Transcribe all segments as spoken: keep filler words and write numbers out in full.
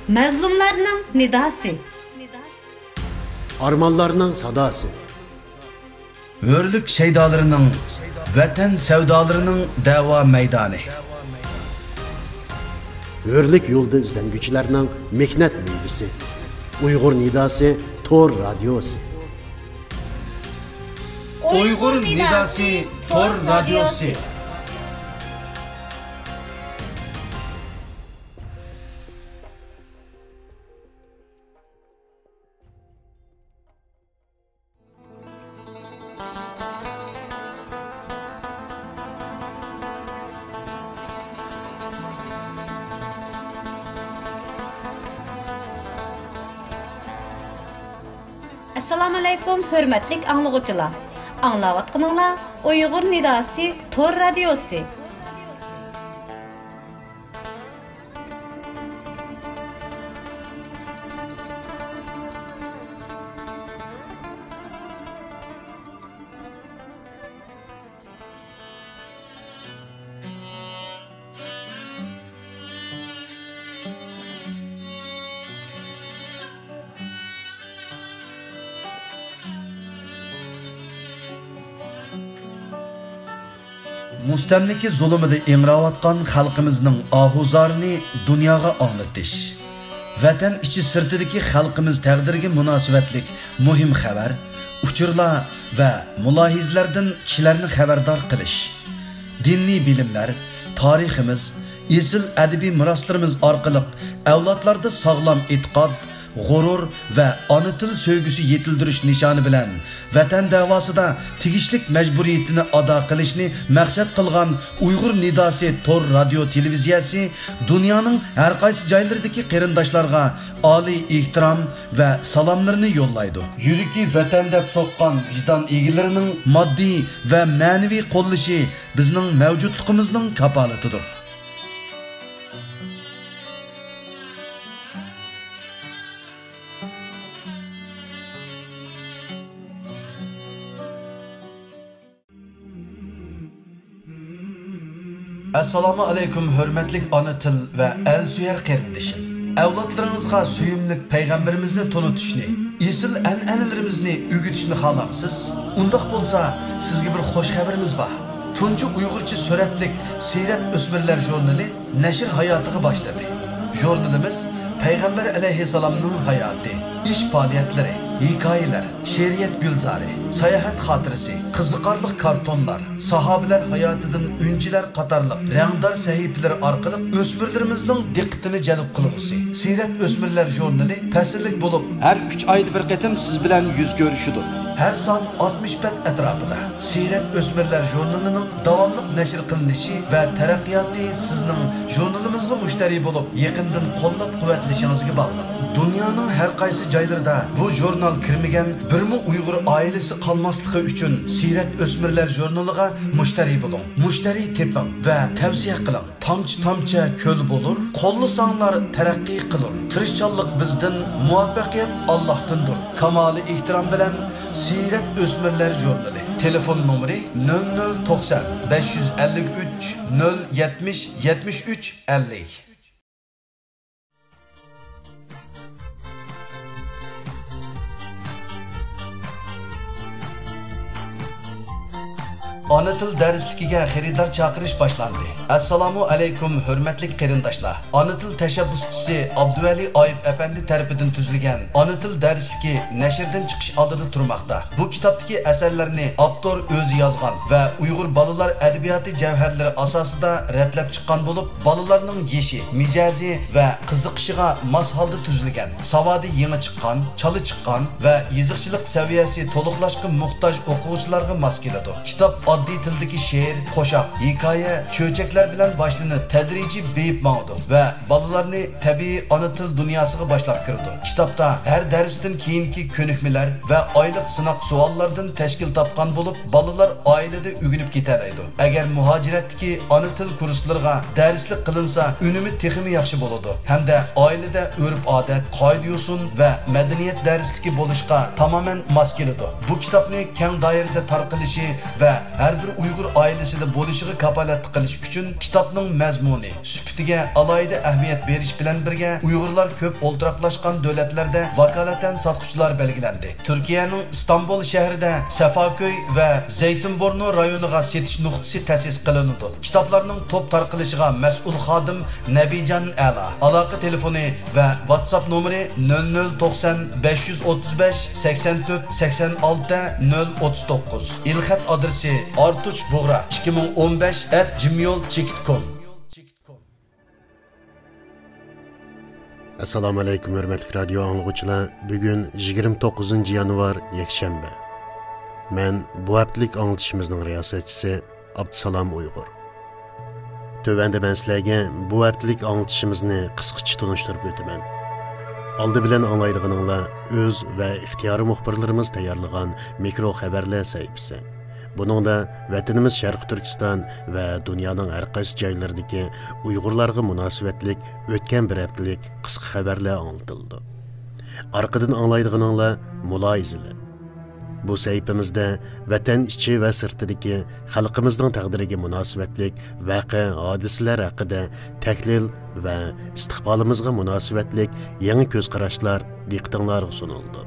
مەزلۇملارنىڭ نىداسى. ئارمانلارنىڭ ساداسى. ھۆرلۈك شەيدالىرىنىڭ، ۋەتەن سەۋدالىرىنىڭ دەۋا مەيدانى. ھۆرلۈك يولىدا ئىزدەنگۈچىلەرنىڭ مېھنەت مېۋىسى. ئۇيغۇر نىداسى تور رادىيوسى. ئۇيغۇر نىداسى تور رادىيوسى. ئەسسالامۇئەلەيكۇم، ھۆرمەتلىك ئاڭلىغۇچىلار! ئاڭلاۋاتقىنىڭلار ئۇيغۇر نىداسى تور رادىيوسى. مۇستەملىكە زۇلۇمىدا ئىڭراۋاتقان خەلقىمىزنىڭ ئاھۇزارىنى دۇنياغا ئاڭلىتىش، ۋەتەن ئىچى سىرتىدىكى خەلقىمىز تەقدىرىگە مۇناسىۋەتلىك مۇھىم خەۋەر، ئۇچۇرلار ۋە مۇلاھىزىلەردىن كىشىلەرنى خەۋەردار قىلىش، دىنىي بىلىملەر، تارىخىمىز، ئېسىل ئەدەبىي مىراسلىرىمىز ئارقىلىق ئەۋلادلاردا ساغلام ئېتىقاد، غۇرۇر ۋە ئانا تىل سۆيگۈسى يېتىلدۈرۈش نىشانى بىلەن ۋەتەن دەۋاسىدا تېگىشلىك مەجبۇرىيىتىنى ئادا قىلىشنى مەقسەت قىلغان ئۇيغۇر نىداسى تور رادىيو تېلېۋىزىيەسى دۇنيانىڭ ھەر قايسى جايلىرىدىكى قېرىنداشلارغا ئالىي ئېھتىرام ۋە سالاملىرىنى يوللايدۇ. يۈرىكى ۋەتەن دەپ سوققان ۋىجدان ئىگىلىرىنىڭ ماددىي ۋە مەنىۋى قوللىشى بىزنىڭ مەۋجۇتلۇقىمىزنىڭ كاپالىتىدۇر. ئەسسالامۇ ئەلەيكۇم، ھۆرمەتلىك ئانا تىل ۋە ئەل سۆيەر قېرىندىشىم! ئەۋلادلىرىڭىزغا سۆيۈملۈك پەيغەمبىرىمىزنى تونۇتۇشنى، ئېسىل ئەنئەنىلىرىمىزنى ئۆگىتىشنى خالامسىز؟ ئۇنداق بولسا، سىزگە بىر خۇش خەۋىرىمىز بار. تۇنجى ئۇيغۇرچە سۈرەتلىك سىيرەت ئۆسمۈرلەر ژۇرنىلى نەشر ھاياتىغا باشلىدى. ژۇرنىلىمىز پەيغەمبەر ئەلەيھىسسالامنىڭ ھاياتى، ئىش پائالىيەتلىرى، ھېكايىلەر، شېئىرىيەت گۈلزارى، ساياھەت خاتىرىسى، قىزىقارلىق كارتونلار، ساھابىلەر ھاياتىدىن ئۈنچىلەر قاتارلىق رەڭدار سەھىپىلىرى ئارقىلىق ئۆسمۈرلىرىمىزنىڭ دىققىتىنى جەلپ قىلغۇسى سىيرەت ئۆسمۈرلەر ژۇرنىلى پەسىللىك بولۇپ، ھەر ئۈچ ئايدا بىر قېتىم سىز بىلەن يۈز كۆرۈشىدۇ. ھەر سان ئاتمىش بەت ئەتراپىدا سىيرەت ئۆسمۈرلەر ژۇرنىلىنىڭ داۋاملىق نەشر قىلىنىشى ۋە تەرەققىياتى سىزنىڭ ژۇرنىلىمىزغا مۇشتەرى بولۇپ، يېقىندىن قوللاپ-قۇۋۋەتلىشىڭىزگە باغلىق. دۇنيانىڭ ھەر قايسى جايلىرىدا بۇ ژۇرنال كىرمىگەن بىرمۇ ئۇيغۇر ئائىلىسى قالماسلىقى ئۈچۈن سىيرەت ئۆسمۈرلەر ژۇرنىلىغا مۇشتەرى بولۇڭ، مۇشتەرى تېپىڭ ۋە تەۋسىيە قىلىڭ. تامچە-تامچە كۆل بولۇر، قوللىساڭلار تەرەققىي قىلۇر. تىرىشچانلىق بىزدىن، مۇۋەپپەقىيەت ئاللاھتىندۇر. كامالىي ئېھتىرام بىلەن، سىيرەت ئۆسمۈرلەر ژۇرنىلى. تېلېفون نومۇرى: نۆل نۆل توقسان، بەش يۈز ئەللىك ئۈچ، نۆل يەتمىش، يەتمىش ئۈچ، ئەللىك. ئانا تىل دەرسلىكىگە خېرىدار چاقىرىش باشلاندى. ئەسسالامۇ ئەلەيكۇم، ھۆرمەتلىك قېرىنداشلار! ئانا تىل تەشەببۇسچىسى ئابدۇۋەلى ئايۇپ ئەپەندى تەرىپىدىن تۈزۈلگەن ئانا تىل دەرسلىكى نەشردىن چىقىش ئالدىدا تۇرماقتا. بۇ كىتابتىكى ئەسەرلەرنى ئاپتور ئۆزى يازغان ۋە ئۇيغۇر بالىلار ئەدەبىياتى جەۋھەرلىرى ئاساسىدا رەتلەپ چىققان بولۇپ، بالىلارنىڭ يېشى، مىجەزى ۋە قىزىقىشىغا ماس ھالدا تۈزۈلگەن، ساۋادى يېڭى چىققان، چالا چىققان ۋە يېزىقچىلىق سەۋىيەسى تولۇقلاشقا موھتاج ئوقۇغۇچىلارغا ماس كېلىدۇ. كىتاب ئاددىي تىلدىكى شېئىر، قوشاق، ھېكايە، چۆچەكلەر بىلەن باشلىنىپ، تەدرىجىي بېيىپ ماڭىدۇ ۋە بالىلارنى تەبىئىي ئانا تىل دۇنياسىغا باشلاپ كىرىدۇ. كىتابتا ھەر دەرستىن كېيىنكى كۆنۈكمىلەر ۋە ئايلىق سىناق سوئاللاردىن تەشكىل تاپقان بولۇپ، بالىلار ئائىلىدە ئۆگىنىپ كېتەلەيدۇ. ئەگەر مۇھاجىرەتتىكى ئانا تىل كۇرسلىرىغا دەرسلىك قىلىنسا، ئۈنۈمى تېخىمۇ ياخشى بولىدۇ ھەمدە ئائىلىدە ئۆرپ-ئادەت، قائىدە-يوسۇن ۋە مەدەنىيەت دەرسلىكى بولۇشقا تامامەن ماس كېلىدۇ. بۇ كىتابنى كەڭ دائىرىدە تارقىلىشى ۋە ھەر بىر ئۇيغۇر ئائىلىسىدە بولۇشىغا كاپالەتلىك قىلىش ئۈچۈن كىتابنىڭ مەزمۇنى، سۈپىتىگە ئالاھىدە ئەھمىيەت بېرىش بىلەن بىرگە، ئۇيغۇرلار كۆپ ئولتۇراقلاشقان دۆلەتلەردە ۋاكالىتەن ساتقۇچىلار بەلگىلەندى. تۈركىيەنىڭ ئىستانبۇل شەھىرىدە سەفاكۆي ۋە زەيتىنبۇرنۇ رايونىغا سېتىش نۇقتىسى تەسىس قىلىنىدۇ. كىتابلارنىڭ توپ تارقىلىشىغا مەسئۇل خادىم نەبىجان ئەلا. ئالاقە تېلېفونى ۋە ۋاتساپ نومۇرى: نۆل نۆل توقسان، بەش يۈز ئوتتۇز بەش، سەكسەن تۆت، سەكسەن ئالتە، نۆل ئوتتۇز توققۇز. ئېلخەت ئادرېسى: ئارتۇچ بۇغرا ئىككى مىڭ ئون بەش ئەت جىمېيل چېكىت كوم. ئەسسالامۇ ئەلەيكۇم، ھۆرمەتلىك رادىيو ئاڭلىغۇچىلار. بۈگۈن يىگىرمە توققۇزىنچى يانۋار، يەكشەنبە. مەن بۇ ھەپتىلىك ئاڭلىتىشىمىزنىڭ رىياسەتچىسى ئابدۇسالام ئۇيغۇر. تۆۋەندە مەن سىلەرگە بۇ ھەپتىلىك ئاڭلىتىشىمىزنى قىسقىچە تونۇشتۇرۇپ ئۆتىمەن. ئالدى بىلەن ئاڭلايدىغىنىڭلار ئۆز ۋە ئىختىيارىي مۇخبىرلىرىمىز تەييارلىغان مىكرو خەۋەرلەر سەھىپىسى. بۇنىڭدا ۋەتىنىمىز شەرقىي تۈركىستان ۋە دۇنيانىڭ ھەر قايسى جايلىرىدىكى ئۇيغۇرلارغا مۇناسىۋەتلىك ئۆتكەن بىر ھەپتىلىك قىسقا خەۋەرلەر ئاڭلىتىلىدۇ. ئارقىدىن ئاڭلايدىغىنىڭلار مۇلاھىزىلەر. بۇ سەھىپىمىزدە ۋەتەن ئىچى ۋە سىرتىدىكى خەلقىمىزنىڭ تەقدىرىگە مۇناسىۋەتلىك ۋەقە، ھادىسىلەر ھەققىدە تەھلىل ۋە ئىستىقبالىمىزغا مۇناسىۋەتلىك يېڭى كۆز قاراشلار دىققىتىڭلارغا سۇنۇلىدۇ.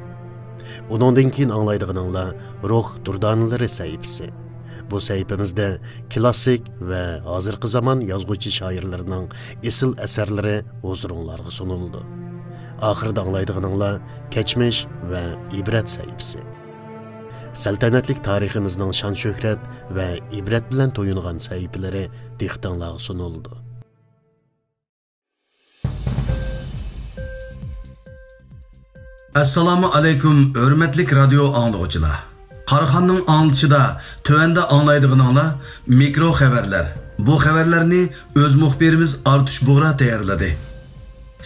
ئۇنىڭدىن كېيىن ئاڭلايدىغىنىڭلار روھ دۇردانىلىرى سەھىپىسى. بۇ سەھىپىمىزدە كلاسسىك ۋە ھازىرقى زامان يازغۇچى شائىرلىرىنىڭ ئېسىل ئەسەرلىرى ھۇزۇرۇڭلارغا سۇنۇلىدۇ. ئاخىرىدا ئاڭلايدىغىنىڭلار كەچمىش ۋە ئىبرەت سەھىپىسى. سەلتەنەتلىك تارىخىمىزنىڭ شان-شۆھرەت ۋە ئىبرەت بىلەن تويۇنغان سەھىپىلىرى دىققىتىڭلارغا سۇنۇلىدۇ. ئەسسالامۇ ئەلەيكۇم، ھۆرمەتلىك رادىيو ئاڭلىغۇچىلار. قاراخاننىڭ ئاڭلىتىشىدا تۆۋەندە ئاڭلايدىغىنىڭلار مىكرو خەۋەرلەر. بۇ خەۋەرلەرنى ئۆز مۇخبىرىمىز ئارتۇش بۇغرا تەييارلىدى.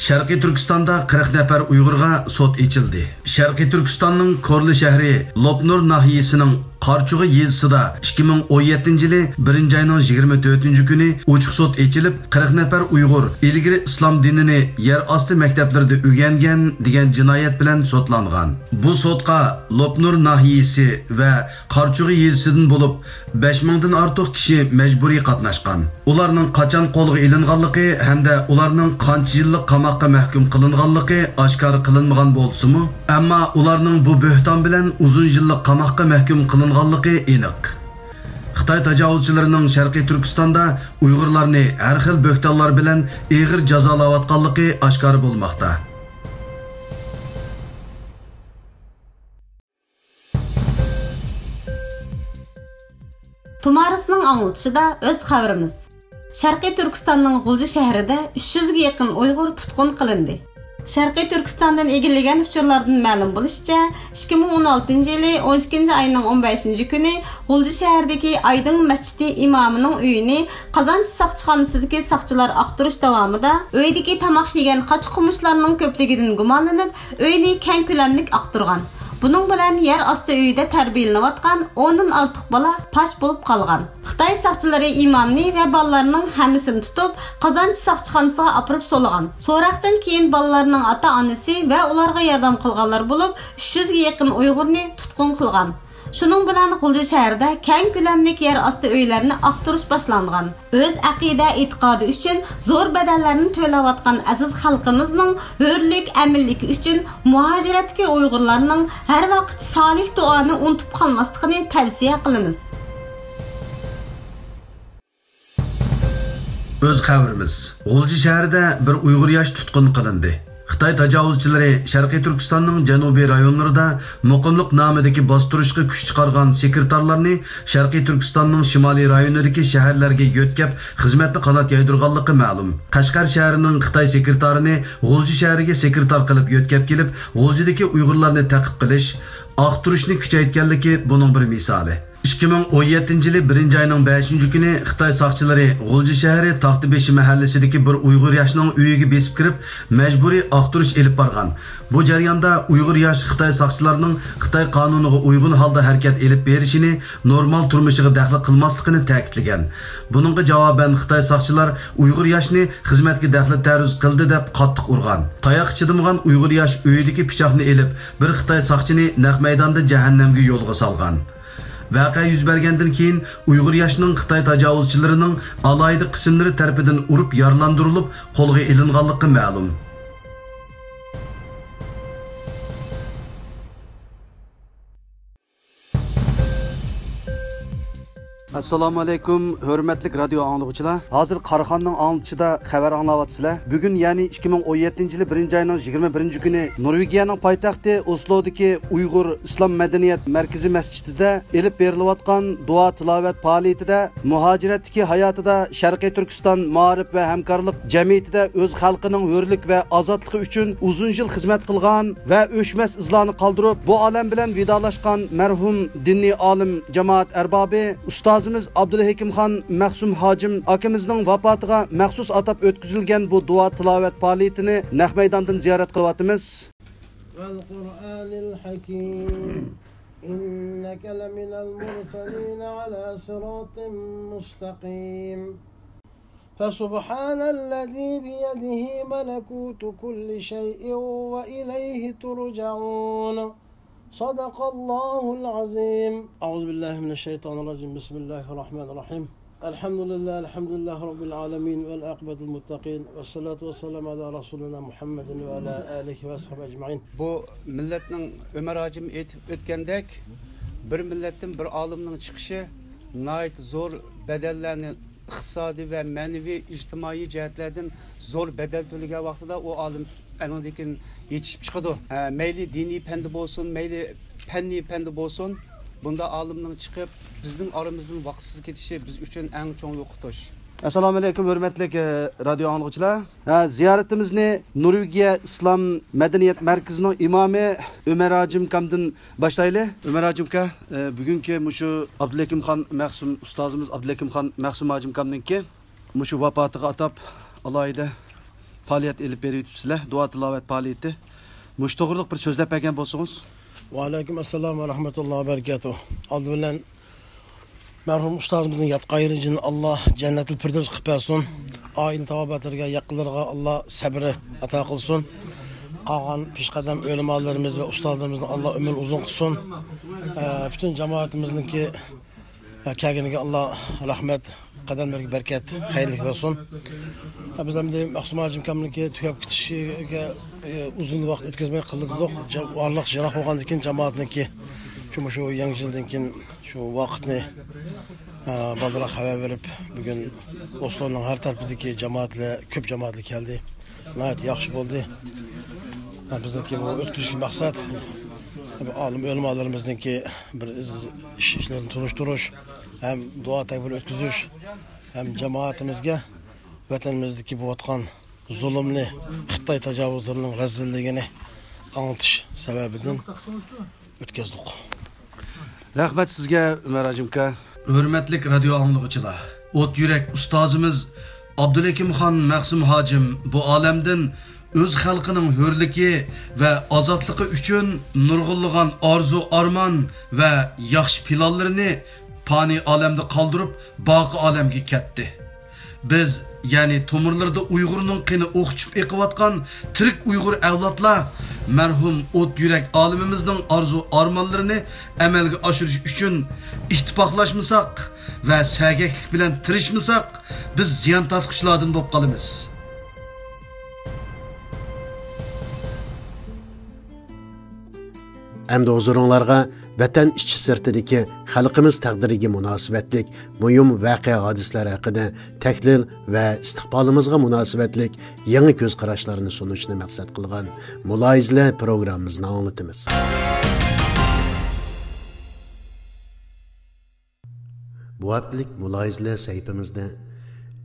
شەرقىي تۈركىستاندا قىرىق نەپەر ئۇيغۇرغا سوت ئېچىلدى. شەرقىي تۈركىستاننىڭ كورلا شەھىرى لوپنۇر ناھىيەسىنىڭ قارچۇغا يېزىسىدا ئىككى مىڭ ئون يەتتىنچى يىلى بىرىنچى ئاينىڭ يىگىرمە تۆتىنچى كۈنى ئوچۇق سوت ئېچىلىپ، قىرىق نەپەر ئۇيغۇر ئىلگىرى ئىسلام دىنىنى يەر ئاستى مەكتەپلىرىدە ئۆگەنگەن دېگەن جىنايەت بىلەن سوتلانغان. بۇ سوتقا لوپنۇر ناھىيەسى ۋە قارچۇغا يېزىسىدىن بولۇپ بەش مىڭدىن ئارتۇق كىشى مەجبۇرىي قاتناشقان. ئۇلارنىڭ قاچان قولغا ئېلىنغانلىقى ھەمدە ئۇلارنىڭ قانچە يىللىق قاماققا مەھكۇم قىلىنغانلىقى ئاشكارا قىلىنمىغان بولسىمۇ، ئەمما ئۇلارنىڭ بۇ بۆھتان بىلەن ئۇزۇن يىللىق قاماققا مەھكۇم قىلىنغانلىقى ئېنىق. خىتاي تاجاۋۇزچىلىرىنىڭ شەرقىي تۈركىستاندا ئۇيغۇرلارنى ھەر خىل بۆھتانلار بىلەن ئېغىر جازالاۋاتقانلىقى ئاشكارا بولماقتا. تۇمارىسنىڭ ئاڭلىتىشىدا ئۆز خەۋىرىمىز. شەرقىي تۈركىستاننىڭ غۇلجا شەھىرىدە ئۈچ يۈزگە يېقىن ئۇيغۇر تۇتقۇن قىلىندى. شەرقىي تۈركىستاندىن ئىگىلىگەن ئۇچۇرلاردىن مەلۇم بولۇشىچە، ئىككى مىڭ ئون ئالتىنچى يىلى ئون ئىككىنچى ئاينىڭ ئون بەشىنچى كۈنى غۇلجا شەھىرىدىكى ئايدىڭ مەسچىتى ئىمامىنىڭ ئۆيىنى قازانچى ساقچىخانىسىدىكى ساقچىلار ئاختۇرۇش داۋامىدا ئۆيدىكى تاماق يېگەن قاچا-قۇمۇچلارنىڭ كۆپلۈكىدىن گۇمانلىنىپ، ئۆينى كەڭ كۆلەملىك ئاختۇرغان. بۇنىڭ بىلەن يەر ئاستى ئۆيىدە تەربىيىلىنىۋاتقان ئوندىن ئارتۇق بالا پاش بولۇپ قالغان. خىتاي ساقچىلىرى ئىمامنى ۋە بالىلارنىڭ ھەممىسىنى تۇتۇپ، قازانچى ساقچىخانىسىغا ئاپىرىپ سولىغان. سوراقتىن كېيىن بالىلارنىڭ ئاتا-ئانىسى ۋە ئۇلارغا ياردەم قىلغانلار بولۇپ، ئۈچ يۈزگە يېقىن ئۇيغۇرنى تۇتقۇن قىلغان. شۇنىڭ بىلەن غۇلجا شەھىرىدە كەڭ كۆلەملىك يەر ئاستى ئۆيلەرنى ئاختۇرۇش باشلانغان. ئۆز ئەقىدە-ئېتىقادى ئۈچۈن زور بەدەللەرنى تۆلەۋاتقان ئەزىز خەلقىمىزنىڭ ھۆرلۈك ئەمىنلىكى ئۈچۈن مۇھاجىرەتتىكى ئۇيغۇرلارنىڭ ھەر ۋاقىت سالىھ دۇئانى ئۇنتۇپ قالماسلىقىنى تەۋسىيە قىلىمىز. ئۆز خەۋىرىمىز. غۇلجا شەھىرىدە بىر ئۇيغۇر ياش تۇتقۇن قىلىندى. خىتاي تاجاۋۇزچىلىرى شەرقىي تۈركىستاننىڭ جەنۇبىي رايونلىرىدا مۇقىملىق نامىدىكى باستۇرۇشقا كۈچ چىقارغان سېكرېتارلارنى شەرقىي تۈركىستاننىڭ شىمالىي رايونىدىكى شەھەرلەرگە يۆتكەپ، خىزمەتنى قانات يايدۇرغانلىقى مەلۇم. قەشقەر شەھىرىنىڭ خىتاي سېكرېتارىنى غۇلجا شەھىرىگە سېكرېتار قىلىپ يۆتكەپ كېلىپ، غۇلجىدىكى ئۇيغۇرلارنى تەقىپ قىلىش، ئاختۇرۇشنى كۈچەيتكەنلىكى بۇنىڭ بىر مىسالى. ئىككى مىڭ ئون يەتتىنچى يىلى بىرىنچى ئاينىڭ بەشىنچى كۈنى خىتاي ساقچىلىرى غۇلجا شەھىرى تاختىبېشى مەھەللىسىدىكى بىر ئۇيغۇر ياشنىڭ ئۆيىگە بېسىپ كىرىپ، مەجبۇرىي ئاختۇرۇش ئېلىپ بارغان. بۇ جەرياندا ئۇيغۇر ياش خىتاي ساقچىلارنىڭ خىتاي قانۇنىغا ئۇيغۇن ھالدا ھەرىكەت ئېلىپ بېرىشىنى، نورمال تۇرمۇشىغا دەخلى قىلماسلىقىنى تەكىتلىگەن. بۇنىڭغا جاۋابەن خىتاي ساقچىلار ئۇيغۇر ياشنى خىزمەتكە دەخلى تەرۇز قىلدى دەپ قاتتىق ئۇرغان. تاياققا چىدىمىغان ئۇيغۇر ياش ئۆيىدىكى پىچاقنى ئېلىپ، بىر خىتاي ساقچىنى نەق مەيداندا جەھەننەمگە يولغا سالغان. ۋەقە يۈز بەرگەندىن كېيىن، ئۇيغۇر ياشىنىڭ خىتاي تاجاۋۇزچىلىرىنىڭ ئالاھىدە قىسىملىرى تەرىپىدىن ئۇرۇپ يارىلاندۇرۇلۇپ، قولغا ئېلىنغانلىقى مەلۇم. ئەسسالامۇئەلەيكۇم، ھۆرمەتلىك رادىيو ئاڭلىغۇچىلار! ھازىر قاراخانىنىڭ ئاڭلىتىشىدا خەۋەر ئاڭلاۋاتىسىلەر. بۈگۈن، يەنى ئىككى مىڭ ئون يەتتىنچى يىلى بىرىنچى ئاينىڭ يىگىرمە بىرىنچى كۈنى نورۋېگىيەنىڭ پايتەختى ئوسلودىكى ئۇيغۇر ئىسلام مەدەنىيەت مەركىزى مەسچىتىدە ئېلىپ بېرىلىۋاتقان دۇئا تىلاۋەت پائالىيىتىدە مۇھاجىرەتتىكى ھاياتىدا شەرقىي تۈركىستان مائارىپ ۋە ھەمكارلىق جەمئىيىتىدە ئۆز خەلقىنىڭ ھۆرلۈك ۋە ئازادلىقى ئۈچۈن ئۇزۇن يىل خىزمەت قىلغان ۋە ئۆچمەس ئىزلارنى قالدۇرۇپ، بۇ ئالەم بىلەن ۋىدالاشقان مەرھۇم دىنىي ئالىم، جامائەت ئەربابى، ئۇستازىمىز ئابدۇلھېكىمخان مەخسۇم ھاجىم ئاكىمىزنىڭ ۋاپاتىغا مەخسۇس ئاتاپ ئۆتكۈزۈلگەن بۇ دۇئا تىلاۋەت پائالىيىتىنى نەق مەيداندىن زىيارەت قىلىۋاتىمىز. والقرآن الحكيم. إنك لمن المرسلين على صراط مستقيم. فسبحان الذي بيده ملكوت كل شيء وإليه ترجعون. صدق الله العظيم. أعوذ بالله من الشيطان الرجيم. بسم الله الرحمن الرحيم. الحمد لله، الحمد لله رب العالمين، والعاقبة للمتقين، والصلاة والسلام على رسولنا محمد وعلى آله وصحبه أجمعين. بۇ مىللەتنىڭ، ئۆمەر ھاجىم ئېيتىپ ئۆتكەندەك، بىر مىللەتتىن بىر ئالىمنىڭ چىقىشى ناھايىتى زور بەدەللەرنى، ئىقتىسادىي ۋە مەنىۋى، ئىجتىمائىي جەھەتلەردىن زور بەدەل تۆلىگەن ۋاقتىدا، ئۇ ئالىم ئەنىڭدىن كېيىن يېتىشىپ چىقىدۇ. ھە، مەيلى دىنىي پەندە بولسۇن، مەيلى پەننىي پەندە بولسۇن، بۇنداق ئالىمنىڭ چىقىپ، بىزنىڭ ئارىمىزدىن ۋاقىتسىز كېتىشى بىز ئۈچۈن ئەڭ چوڭ يوقىتىش. ئەسسالامۇ ئەلەيكۇم، ھۆرمەتلىك، ئە، رادىيو ئاڭلىغۇچىلار. ھە، زىيارىتىمىزنى نورۋېگىيە ئىسلام مەدەنىيەت مەركىزىنىڭ ئىمامى ئۆمەر ھاجىمكامدىن باشلايلى. ئۆمەر ھاجىمكا، ئە، بۈگۈنكى مۇشۇ ئابدۇلھېكىمخان مەخسۇم ئۇستازىمىز، ئابدۇلھېكىمخان مەخسۇم ھاجىمكامنىڭكى مۇشۇ ۋاپاتىغا ئاتاپ ئالاھىدە پائالىيەت ئېلىپ بېرىۋېتىپسىلەر، دۇئا تىلاۋەت پائالىيىتى. مۇشۇ توغرىلىق بىر سۆزلەپ بەرگەن بولسىڭىز. ۋەئەلەيكۇم ئەسسالام ۋە رەھمەتۇللاھى ۋە بەرىكاتۇھ. ئالدى بىلەن مەرھۇم ئۇستازىمىزنىڭ ياتقان يېرىنى جەننەت، ئاللا جەننەتۇل پىردەۋس قىلىپ بەرسۇن. ئائىلە تاۋابىئاتلىرىغا، يېقىنلىرىغا ئاللا سەبرى ئاتا قىلسۇن. قالغان پېشقەدەم ئۆلىمالىرىمىز ۋە ئۇستازلىرىمىزنىڭ ئاللا ئۆمرىنى ئۇزۇن قىلسۇن. ئە، پۈتۈن جامائىتىمىزنىڭكى كەلگىنىگە ئاللا رەھمەت، قەدەملىرىگە بەرىكەت، خەيرلىك بەرسۇن. بىز ئەمدى مەخسۇم ھاجىمكامنىڭكى تۈگەپ كېتىشىگە، ئۇزۇن ۋاقىت ئۆتكۈزمەي قىلدۇق. جا-، ئارىلىق يىراق بولغاندىن كېيىن جامائەتنىڭكى شۇ، مۇشۇ يېڭى يىلدىن كېيىن شۇ ۋاقىتنى، ئە، بالدۇرراق خەۋەر بېرىپ، بۈگۈن ئوسلونىڭ ھەر تەرىپىدىكى جامائەتلەر، كۆپ جامائەتلەر كەلدى. ناھايىتى ياخشى بولدى. بىزنىڭكى بۇ ئۆتكۈزۈش مەقسەت، ئالىم ئۆلىمالىرىمىزنىڭكى بىر ئىز-، ئىش، ئىشلىرىنى تونۇشتۇرۇش، ھەم دۇئا تەدبىرى ئۆتكۈزۈش، ھەم جامائىتىمىزگە ۋەتىنىمىزدىكى بولۇۋاتقان زۇلۇمنى، خىتاي تاجاۋۇزلىرىنىڭ رەزىللىكىنى ئاڭلىتىش سەۋەبىدىن ئۆتكۈزدۇق. رەھمەت سىزگە، ئۆمەر ھاجىمكا. ھۆرمەتلىك رادىيو ئاڭلىغۇچىلار، ئوت يۈرەك ئۇستازىمىز ئابدۇلھېكىمخان مەخسۇم ھاجىم بۇ ئالەمدىن ئۆز خەلقىنىڭ ھۆرلۈكى ۋە ئازادلىقى ئۈچۈن نۇرغۇنلىغان ئارزۇ-ئارمان ۋە ياخشى پىلانلىرىنى پانىي ئالەمدە قالدۇرۇپ، باقىي ئالەمگە كەتتى. بىز، يەنى تومۇرلىرىدا ئۇيغۇرنىڭ قېنى ئوخچۇپ ئېقىۋاتقان تىرىك ئۇيغۇر ئەۋلادلار مەرھۇم ئوت يۈرەك ئالىمىمىزنىڭ ئارزۇ-ئارمانلىرىنى ئەمەلگە ئاشۇرۇش ئۈچۈن ئىتتىپاقلاشمىساق ۋە سەگەكلىك بىلەن تىرىشمىساق، بىز زىيان تارتقۇچىلاردىن بولۇپ قالىمىز. ئەمدى ھۇزۇرۇڭلارغا ۋەتەن ئىچى سىرتىدىكى خەلقىمىز تەقدىرىگە مۇناسىۋەتلىك مۇھىم ۋەقە-ھادىسىلەر ھەققىدە تەھلىل ۋە ئىستىقبالىمىزغا مۇناسىۋەتلىك يېڭى كۆز قاراشلارنى سۇنۇشنى مەقسەت قىلغان مۇلاھىزىلەر پروگراممىمىزنى ئاڭلىتىمىز. بۇ ھەپتىلىك مۇلاھىزىلەر سەھىپىمىزدە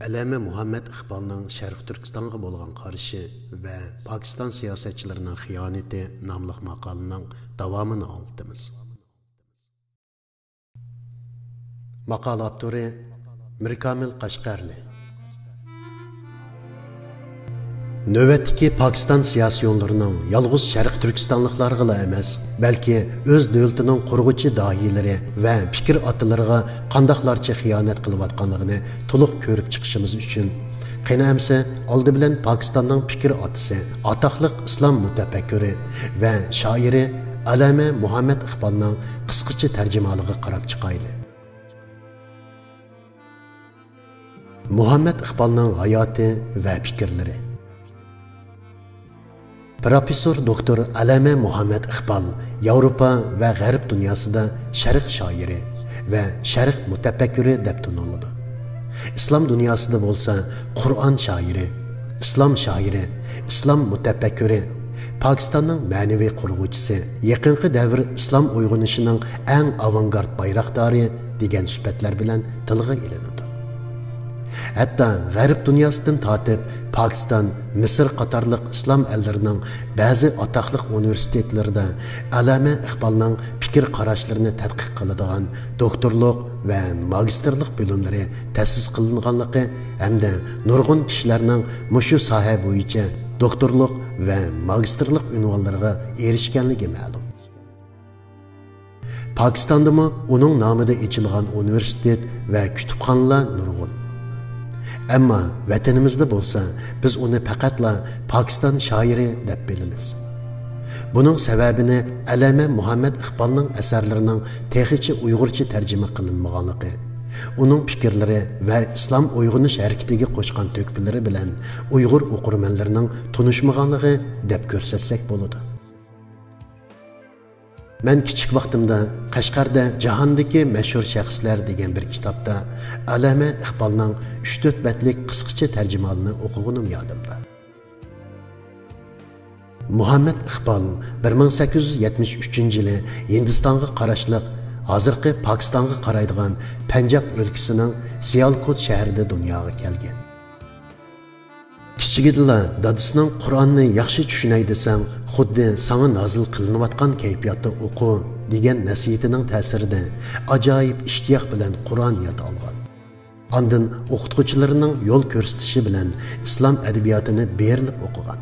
ئەلەمە مۇھەممەد ئىقبالنىڭ شەرقىي تۈركىستانغا بولغان قارىشى ۋە پاكىستان سىياسەتچىلىرىنىڭ خىيانىتى ناملىق ماقالىنىڭ داۋامىنى ئاڭلىتىمىز. ماقالە ئاپتورى مىركامىل قەشقەرلى. نۆۋەتتىكى پاكىستان سىياسىيونلىرىنىڭ يالغۇز شەرقىي تۈركىستانلىقلارغىلا ئەمەس، بەلكى ئۆز دۆلىتىنىڭ قۇرغۇچى داھىيلىرى ۋە پىكىر ئاتىلىرىغا قانداقلارچە خىيانەت قىلىۋاتقانلىقىنى تولۇق كۆرۈپ چىقىشىمىز ئۈچۈن، قېنى ئەمسە ئالدى بىلەن پاكىستاننىڭ پىكىر ئاتىسى، ئاتاقلىق ئىسلام مۇتەپەككۇرى ۋە شائىرى ئەللامە مۇھەممەد ئىقبالنىڭ قىسقىچە تەرجىمىھالىغا قاراپ چىقايلى. مۇھەممەد ئىقبالنىڭ ھاياتى ۋە پىكىرلىرى. پروفېسسور دوكتور ئەللامە مۇھەممەد ئىقبال ياۋروپا ۋە غەرب دۇنياسىدا شەرق شائىرى ۋە شەرق مۇتەپەككۇرى دەپ تونۇلىدۇ. ئىسلام دۇنياسىدا بولسا قۇرئان شائىرى، ئىسلام شائىرى، ئىسلام مۇتەپەككۇرى، پاكىستاننىڭ مەنىۋى قۇرغۇچىسى، يېقىنقى دەۋر ئىسلام ئويغىنىشىنىڭ ئەڭ ئاۋانگارت بايراقدارى دېگەن سۈپەتلەر بىلەن تىلغا ئېلىنىدۇ. ھەتتا غەرب دۇنياسىدىن تارتىپ پاكىستان، مىسىر قاتارلىق ئىسلام ئەللىرىنىڭ بەزى ئاتاقلىق ئۇنىۋېرسىتېتلىرىدا ئەللامە ئىقبالنىڭ پىكىر قاراشلىرىنى تەتقىق قىلىدىغان دوكتورلۇق ۋە ماگىستىرلىق بۆلۈملىرى تەسىس قىلىنغانلىقى ھەمدە نۇرغۇن كىشىلەرنىڭ مۇشۇ ساھە بويىچە دوكتورلۇق ۋە ماگىستىرلىق ئۇنۋانلىرىغا ئېرىشكەنلىكى مەلۇم. پاكىستاندىمۇ ئۇنىڭ نامىدا ئېچىلغان ئۇنىۋېرسىتېت ۋە كۇتۇپخانىلار نۇرغۇن. ئەمما ۋەتىنىمىزدە بولسا، بىز ئۇنى پەقەتلا پاكىستان شائىرى دەپ بىلىمىز. بۇنىڭ سەۋەبىنى ئەللامە مۇھەممەد ئىقبالنىڭ ئەسەرلىرىنىڭ تېخىچە ئۇيغۇرچە تەرجىمە قىلىنمىغانلىقى، ئۇنىڭ پىكىرلىرى ۋە ئىسلام ئويغىنىش ھەرىكىتىگە قوشقان تۆھپىلىرى بىلەن ئۇيغۇر ئوقۇرمەنلىرىنىڭ تونۇشمىغانلىقى دەپ كۆرسەتسەك بولىدۇ. مەن كىچىك ۋاقتىمدا قەشقەردە جاھاندىكى مەشھۇر شەخسلەر دېگەن بىر كىتابتا ئەللامە ئىقبالنىڭ ئۈچ تۆت بەتلىك قىسقىچە تەرجىمىھالىنى ئوقۇغىنىم يادىمدا. مۇھەممەد ئىقبال بىر مىڭ سەككىز يۈز يەتمىش ئۈچىنچى يىلى ھىندىستانغا قاراشلىق، ھازىرقى پاكىستانغا قارايدىغان پەنجاب ئۆلكىسىنىڭ سىيالكوت شەھىرىدە دۇنياغا كەلگەن. كىچىكىدىلا دادىسىنىڭ «قۇرئاننى ياخشى چۈشىنەي دېسەڭ، خۇددى ساڭا نازىل قىلىنىۋاتقان كەيپىياتتا ئوقۇ» دېگەن نەسىھىتىنىڭ تەسىرىدە ئاجايىپ ئىشتىياق بىلەن قۇرئان ياد ئالغان. ئاندىن ئوقۇتقۇچىلىرىنىڭ يول كۆرسىتىشى بىلەن ئىسلام ئەدەبىياتىنى بېرىلىپ ئوقۇغان.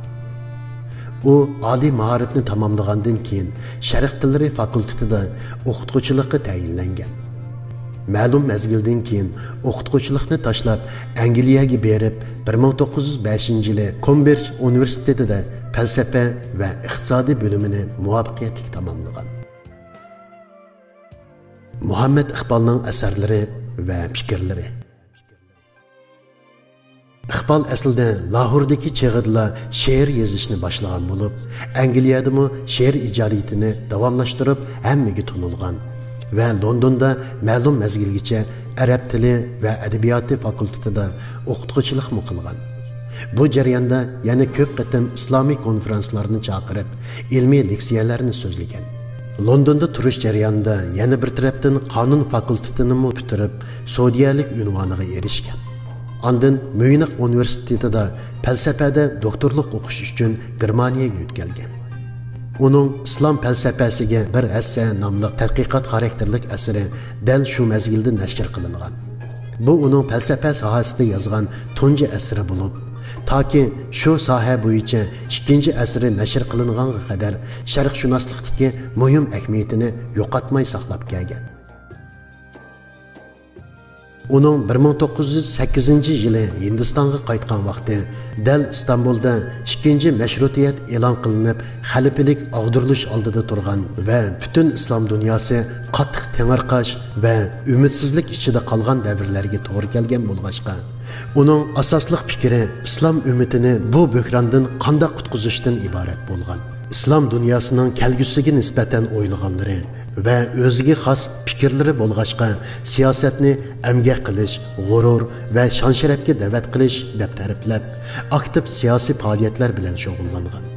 ئۇ ئالىي مائارىپنى تاماملىغاندىن كېيىن، شەرق تىللىرى فاكۇلتېتىدا ئوقۇتقۇچىلىققا تەيىنلەنگەن. مەلۇم مەزگىلدىن كېيىن ئوقۇتقۇچىلىقنى تاشلاپ، ئەنگلىيەگە بېرىپ، بىر مىڭ توققۇز يۈز بەشىنچى يىلى كومبرىج ئۇنىۋېرسىتېتىدا پەلسەپە ۋە ئىقتىسادىي بۆلۈمىنى مۇۋەپپەقىيەتلىك تاماملىغان. مۇھەممەد ئىقبالنىڭ ئەسەرلىرى ۋە پىكىرلىرى. ئىقبال ئەسلىدە لاھوردىكى چېغىدىلا شېئىر يېزىشنى باشلىغان بولۇپ، ئەنگلىيەدىمۇ شېئىر ئىجادىيىتىنى داۋاملاشتۇرۇپ، ھەممىگە تونۇلغان ۋە لوندوندا مەلۇم مەزگىلگىچە ئەرەب تىلى ۋە ئەدەبىياتى فاكۇلتېتىدا ئوقۇتقۇچىلىقمۇ قىلغان. بۇ جەرياندا يەنە كۆپ قېتىم ئىسلامىي كونفېرانسلارنى چاقىرىپ، ئىلمىي لېكسىيەلەرنى سۆزلىگەن. لوندوندا تۇرۇش جەريانىدا يەنە بىر تەرەپتىن قانۇن فاكۇلتېتىنىمۇ پۈتتۈرۈپ، سودىيەلىك ئۇنۋانىغا ئېرىشكەن. ئاندىن ميۇنخ ئۇنىۋېرسىتېتىدا پەلسەپەدە دوكتورلۇق ئوقۇش ئۈچۈن گېرمانىيەگە يۆتكەلگەن. ئۇنىڭ ئىسلام پەلسەپەسىگە بىر ھەسسە ناملىق تەتقىقات خاراكتېرلىك ئەسىرى دەل شۇ مەزگىلدە نەشر قىلىنغان. بۇ ئۇنىڭ پەلسەپە ساھەسىدە يازغان تۇنجى ئەسىرى بولۇپ، تاكى شۇ ساھە بويىچە ئىككىنچى ئەسىرى نەشر قىلىنغانغا قەدەر شەرقشۇناسلىقتىكى مۇھىم ئەھمىيىتىنى يوقاتماي ساقلاپ كەلگەن. ئۇنىڭ بىر مىڭ توققۇز يۈز سەككىزىنچى يىلى ھىندىستانغا قايتقان ۋاقتى دەل ئىستانبۇلدا ئىككىنچى مەشرۇتىيەت ئېلان قىلىنىپ، خەلىپىلىك ئاغدۇرۇلۇش ئالدىدا تۇرغان ۋە پۈتۈن ئىسلام دۇنياسى قاتتىق تېڭىرقاش ۋە ئۈمىدسىزلىك ئىچىدە قالغان دەۋرلەرگە توغرا كەلگەن بولغاچقا، ئۇنىڭ ئاساسلىق پىكرى ئىسلام ئۈممىتىنى بۇ بۆھراندىن قانداق قۇتقۇزۇشتىن ئىبارەت بولغان. ئىسلام دۇنياسىنىڭ كەلگۈسىگە نىسبەتەن ئويلىغانلىرى ۋە ئۆزىگە خاس پىكىرلىرى بولغاچقا، سىياسەتنى ئەمگەك قىلىش، غۇرۇر ۋە شان-شەرەپكە دەۋەت قىلىش دەپ تەرىپلەپ، ئاكتىپ سىياسىي پائالىيەتلەر بىلەن شۇغۇللانغان.